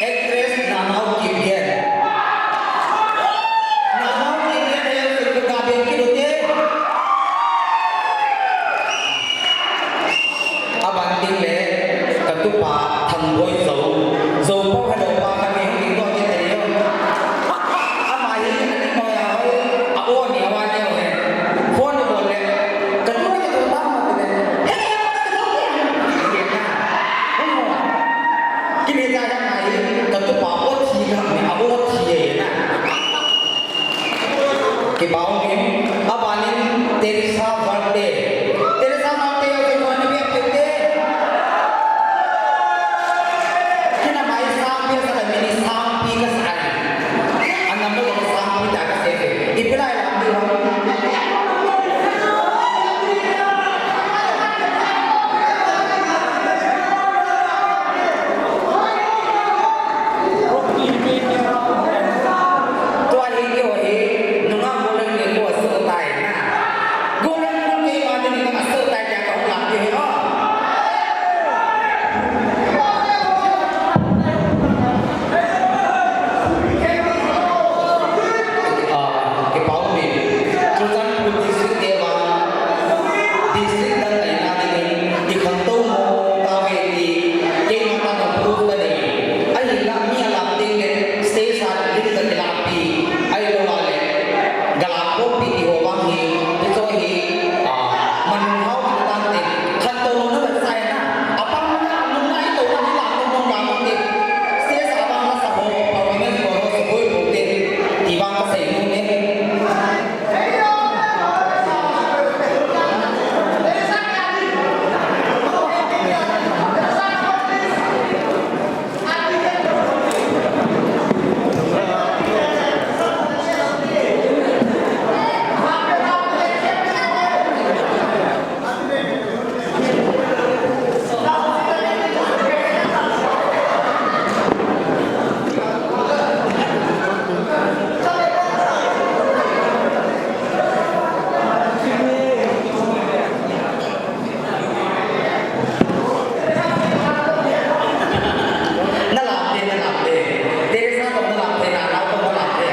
actress Nanao Kipgen. Nanao Kipgen hi, ka ben kilo te. Aban ding le, katupa Thangboi Zou. Zou po hello pa kani hung ding doh ti te yo. Ama hi, ani mo ya hoi, a o ni a wa ni hoi. Phone ni bol le, katupa katupa ma te le. Hey, katupa. Kini ja ya mai, katupa o thi ka, a o thi ye na. Kipah um in, abanin Teresa Varte. Teresa Varte, yo, yo, ni bia pete. Kina mai sangpi, sa la mini sangpi ka sa. Anam lo sangpi ta ka se. Ipi lai lam di ho. Tua hi keiho hi, nungah golden ni ko aso tai na. Golden ni ko keima ni ni aso tai kya kahung lam keiho. Ah, kipah um in. Churachandpur district te vang, district dang kaina dingin, i khantou mo tave ti, keima tah a proof kanei. Ahinla mi alam ding le, station lim kakilah pi, ahilou le, galam popi ti ho vang hi, hicho hi, ah, manhao tan te, khantou lou na vetsahna, apang na, nung na ito na hilam nung nung lam te, station vang na sa ho, performance ho, ho, sa hoi ho te, ti vang kasei nom e. Na lam te, na lam te. Teresa toh na lam te, Nanao toh na lam te.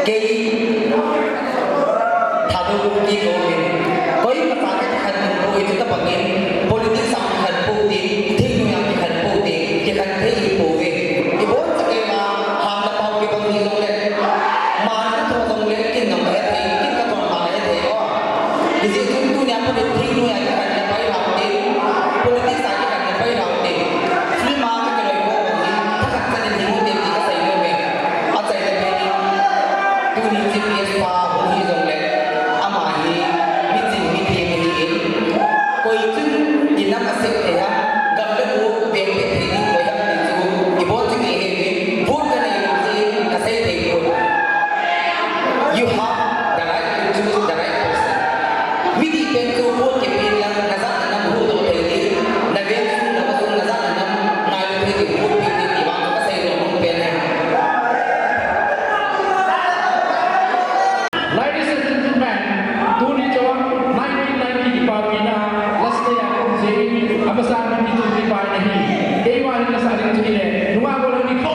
Kei Thadou Kuki koumin, koima cha kikhen poi, chuti bangin politics a kikhen poi, thingnoi a kikhen poi, kikhen thei poi. Ibon cha keima, hamna pao kibang ni jongle, mana tho jongle, kin nang he thei, kin ka tho na he thei o. Hijeh chun tunia politics thingnoi a kikhen na pai lam te, politics a kikhen na pai lam te. Film a kakiloi ho hi, thakhat chan in hing u te ti kasei nom e. Achaina pen in, tuni Chief Guest pa hung hi jongle, ama hi, mi ching mi them ahi in. Koi chun, inam a sep thei ham, gam le go, beng beng thei ding koi ham ti chu, ibon chu kei hi, vote kanei lou jeh in, kasei thei poi. You have the right to choose the right person. Midih pen chu vote kipe in lang, najat na nam hu Pasal mi tu ki pai nahi. Ei wa ni pasal ni tu ni le. Nunga ko ni ko.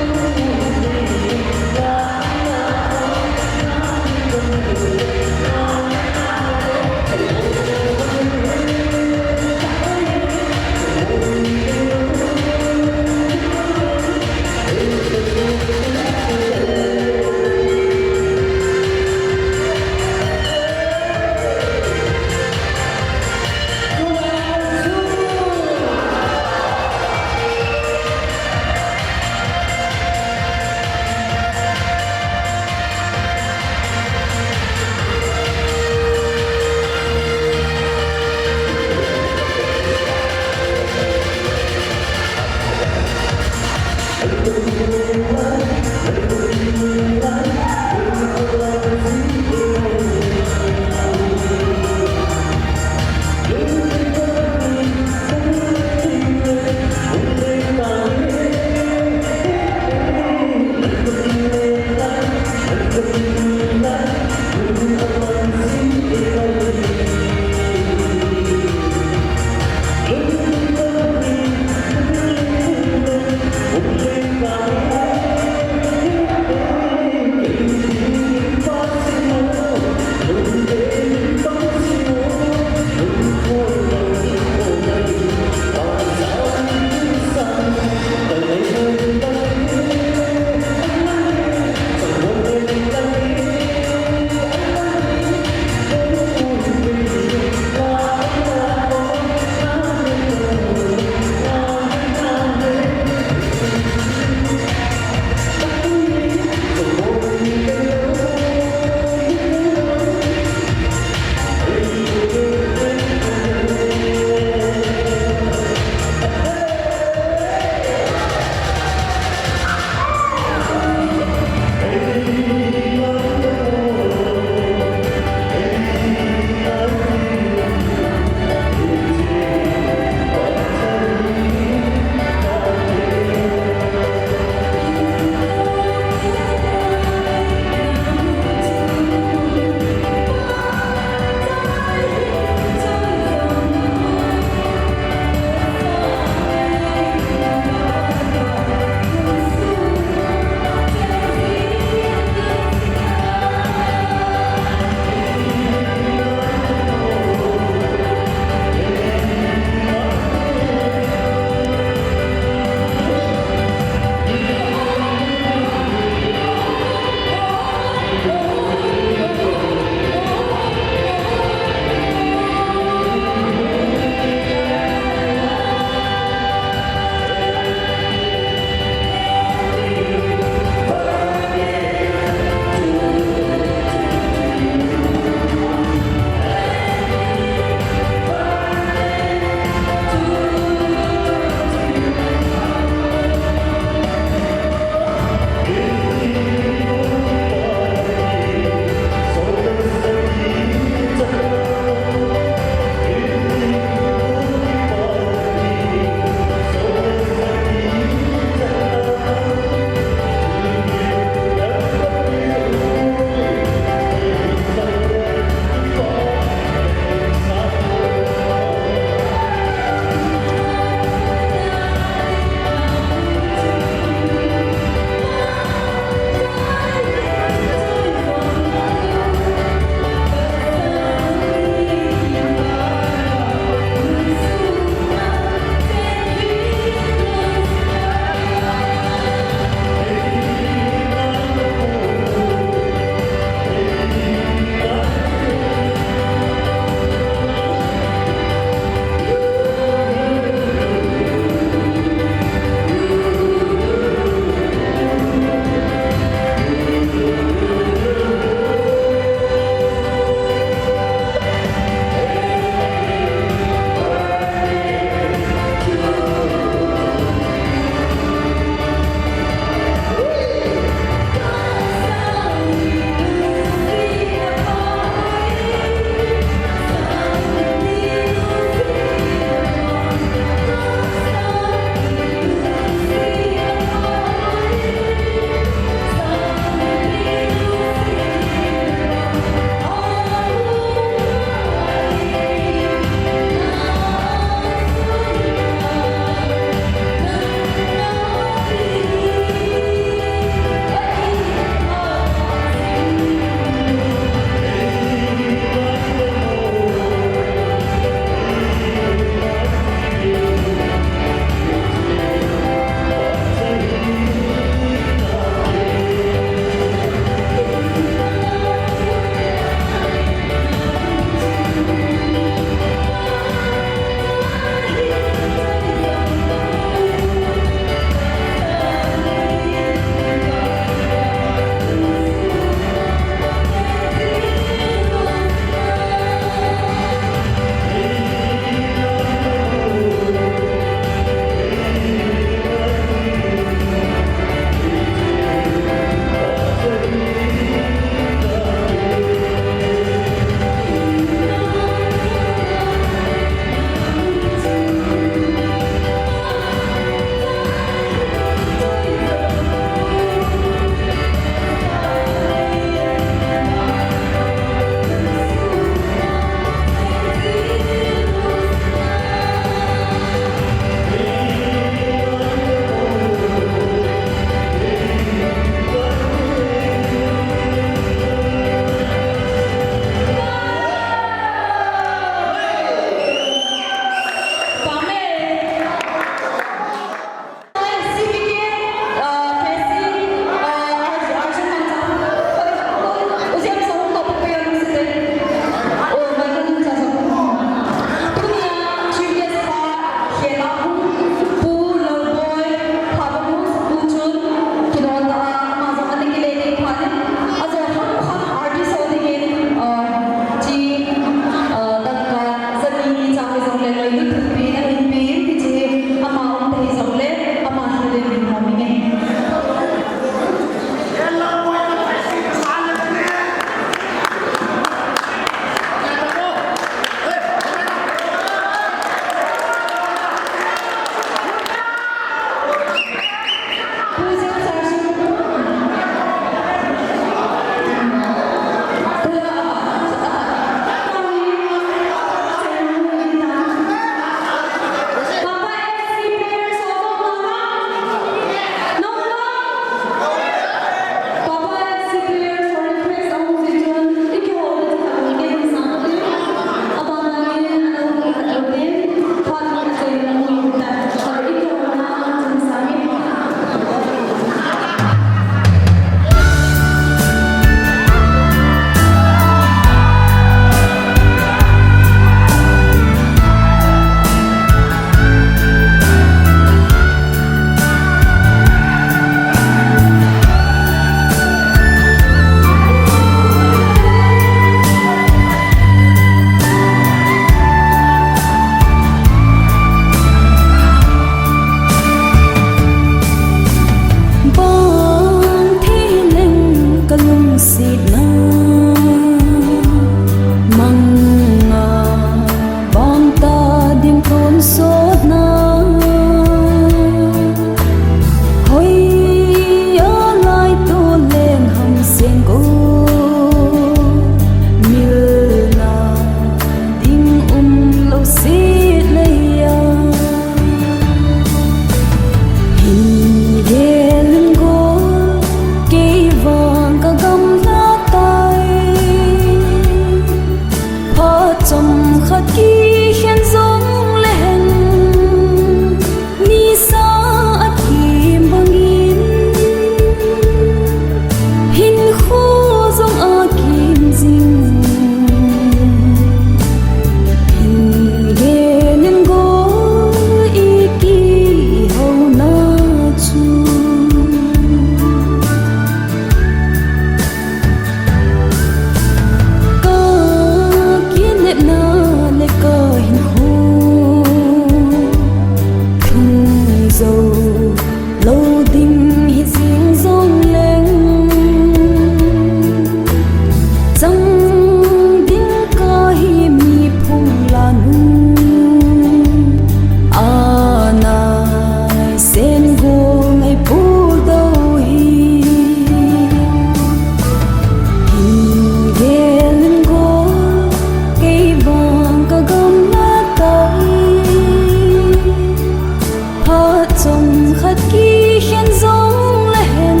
Khat kikhen jong le hen,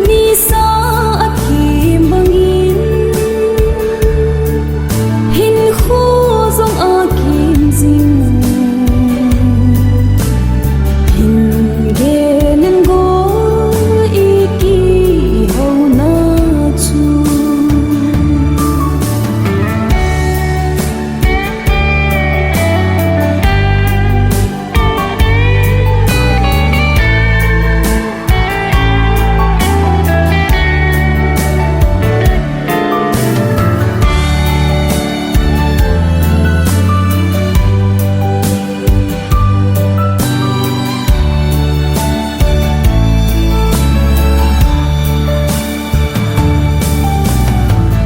nisa a kim bangin, hinkho jong a kim jing. Hin gel in go i kihouna chu.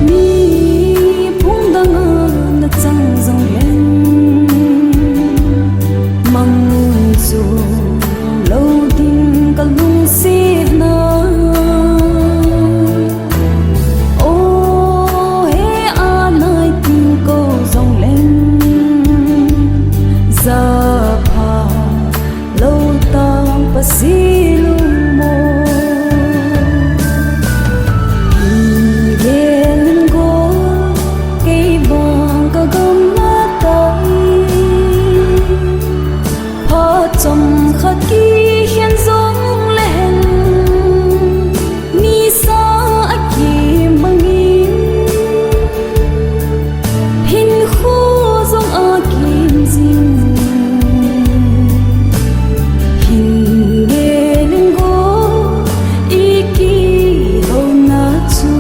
Mi phung dang a na chang jong leng, mang chu lou ding ka lungset na. O he, a nai ting ko jong leng, ja pha lou tang Pasilung mo. Hin gel in go, kei vang ka gamla tai. Phat chomkhat kikhen jong le hen, nisa a kim bangin, hinkho jong a kim jing. Hin gel in go i kihouna chu.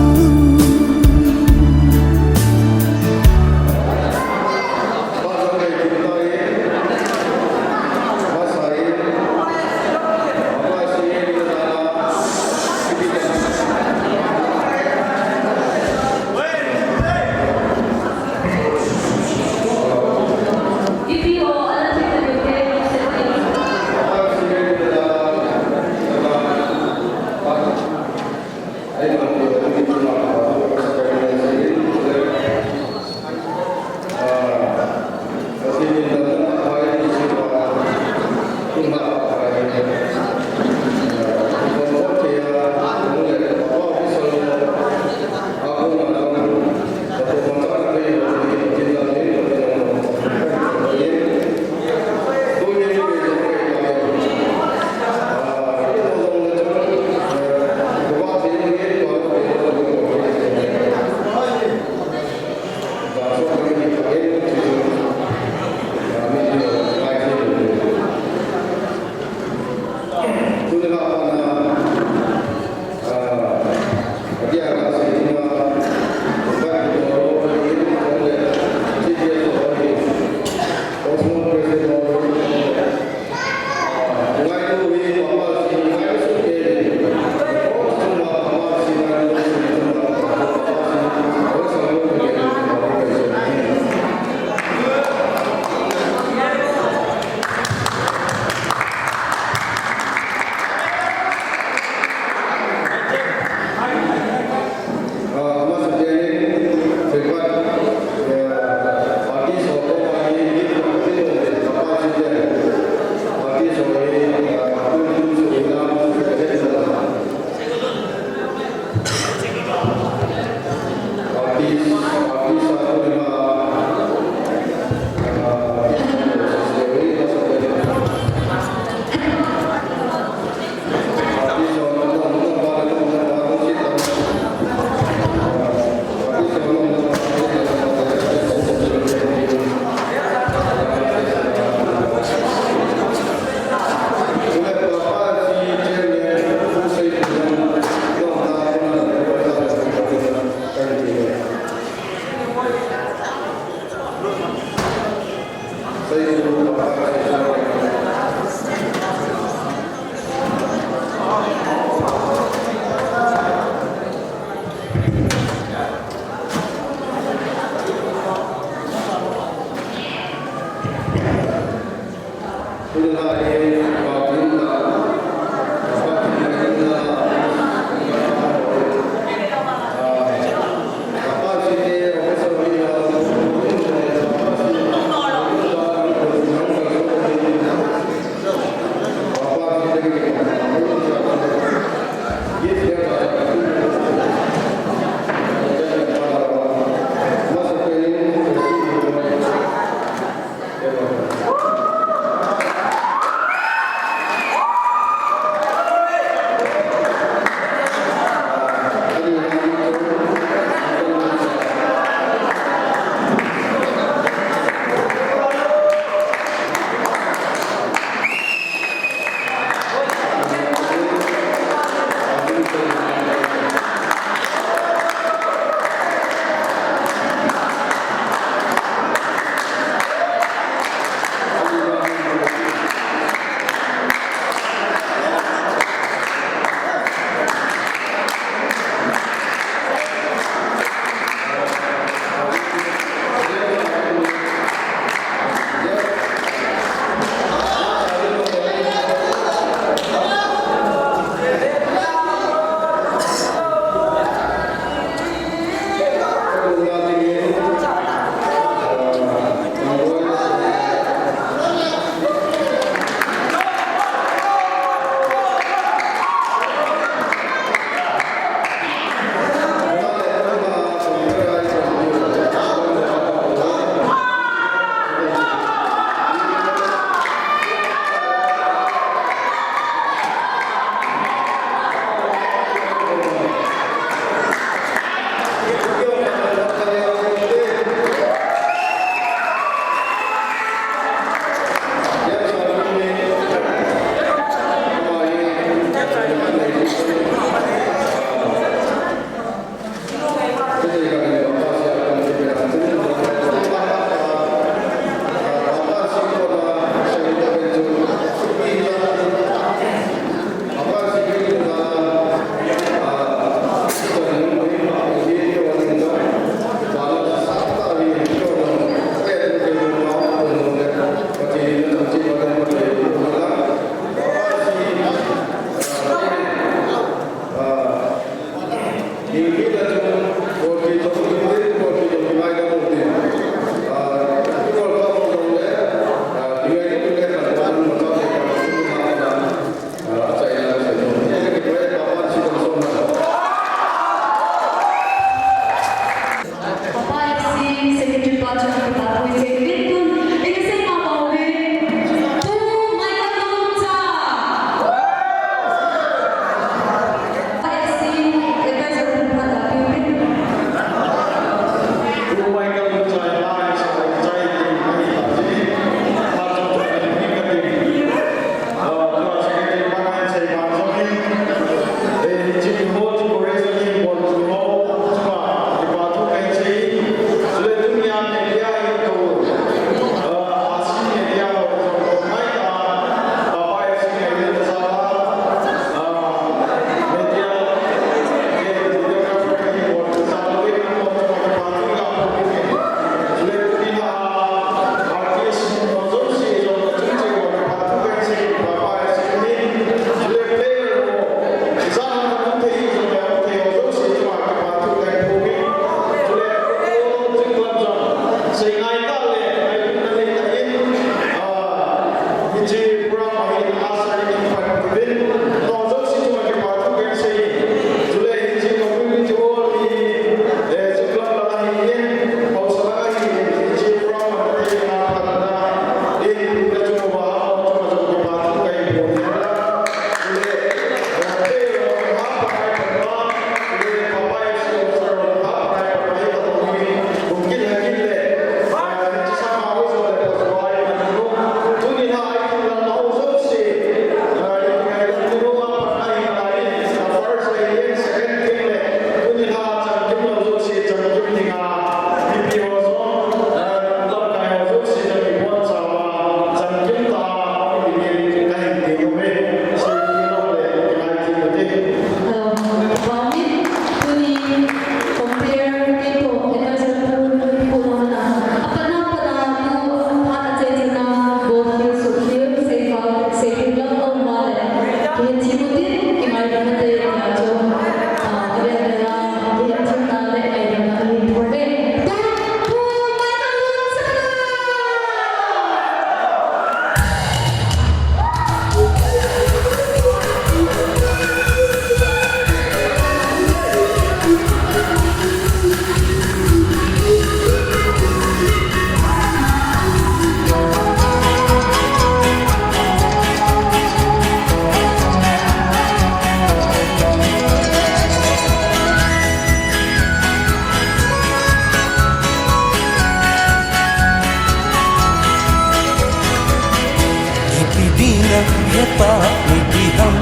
Ipi ham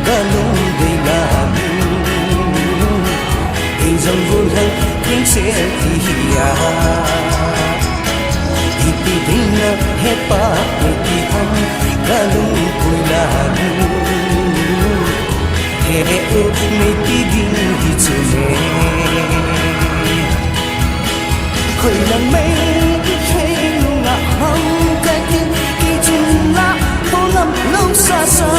kalung dei lanu, ei jong gul hel theng sel hi hi a. Ipi dinga hepa, ipi ham kalung pui lanu, he he u, ipi ding hi chu ne. Khoi lang mei, khei nunga ham kati, kei chun la, ho ngam lou sa sa.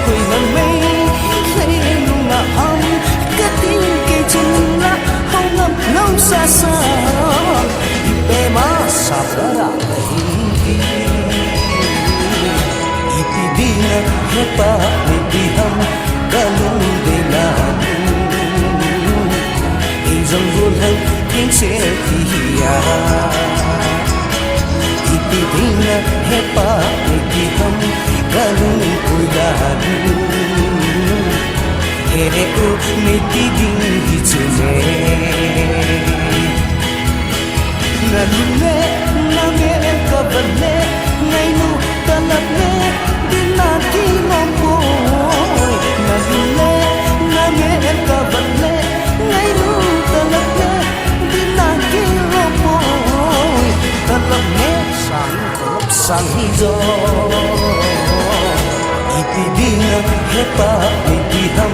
Khoi lang mei, khei nunga ham kati, kei chun la, ho ngam lou sa sa. Ipi ma sa ra hi. Ipi dinga hepa, ipi ham kalung dei lanu, ei jong gul hel theng sel hi hi a. Ipi dinga hepa, ipi ham kalung pui lanu, he he u, ipi ding hi chu ne. Nanu le, name el ka va le, ngainu talap le, dinna kilom poi. Nanu le, name el ka va le, ngainu talap le, dinna kilom poi. Talap le sang, talap sang hi jo. Ipi dinga hepa, ipi ham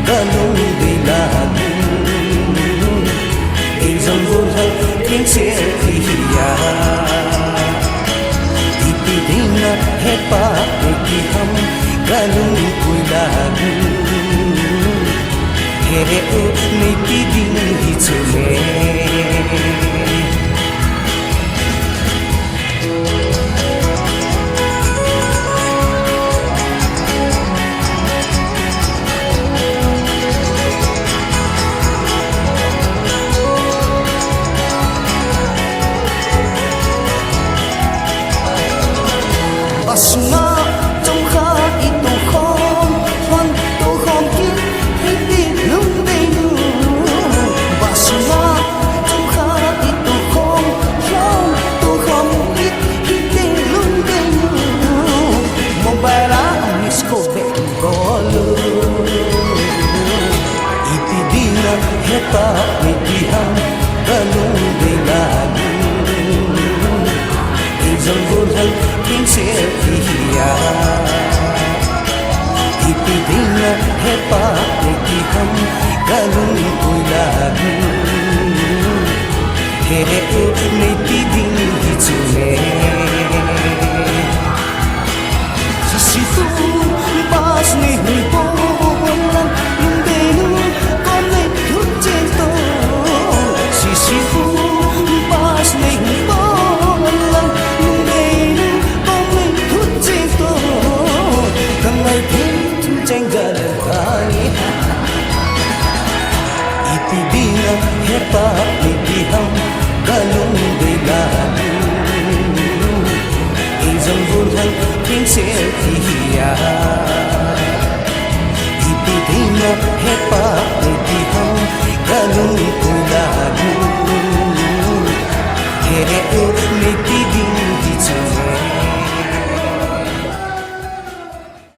kalung dei lanu, ei jong gul hel theng sel hi hi a. Ipi dinga hepa, ipi ham kalung pui lanu, he he u, ipi ding hi chu ne. Bus sunga chomkhat i tokhom, hon tokhom kit hiti lungdei nu. Bus sunga chomkhat i tokhom, hon tokhom kit hiti lungdei nu. Mobile a miss call beh bol u. Ipi dinga hepa, ipi ham kalung dei lanu, ei jong gul hel theng sel hi hi a. Ipi dinga hepa, ipi ham kalung pui lanu, he he u, ipi ding hi chu ne. Sisi pu, bus nei hung pon lang, lungdei nu kom nei thut chen to. Sisi pu, bus nei hung pon lang, lungdei nu kom nei thut chen to. Ka ngai thei thu cheng ga le kai. Ipi dinga hepa, ipi ham kalung dei lanu, ei jong gul hel theng sel hi hi a. Ipi dinga hepa,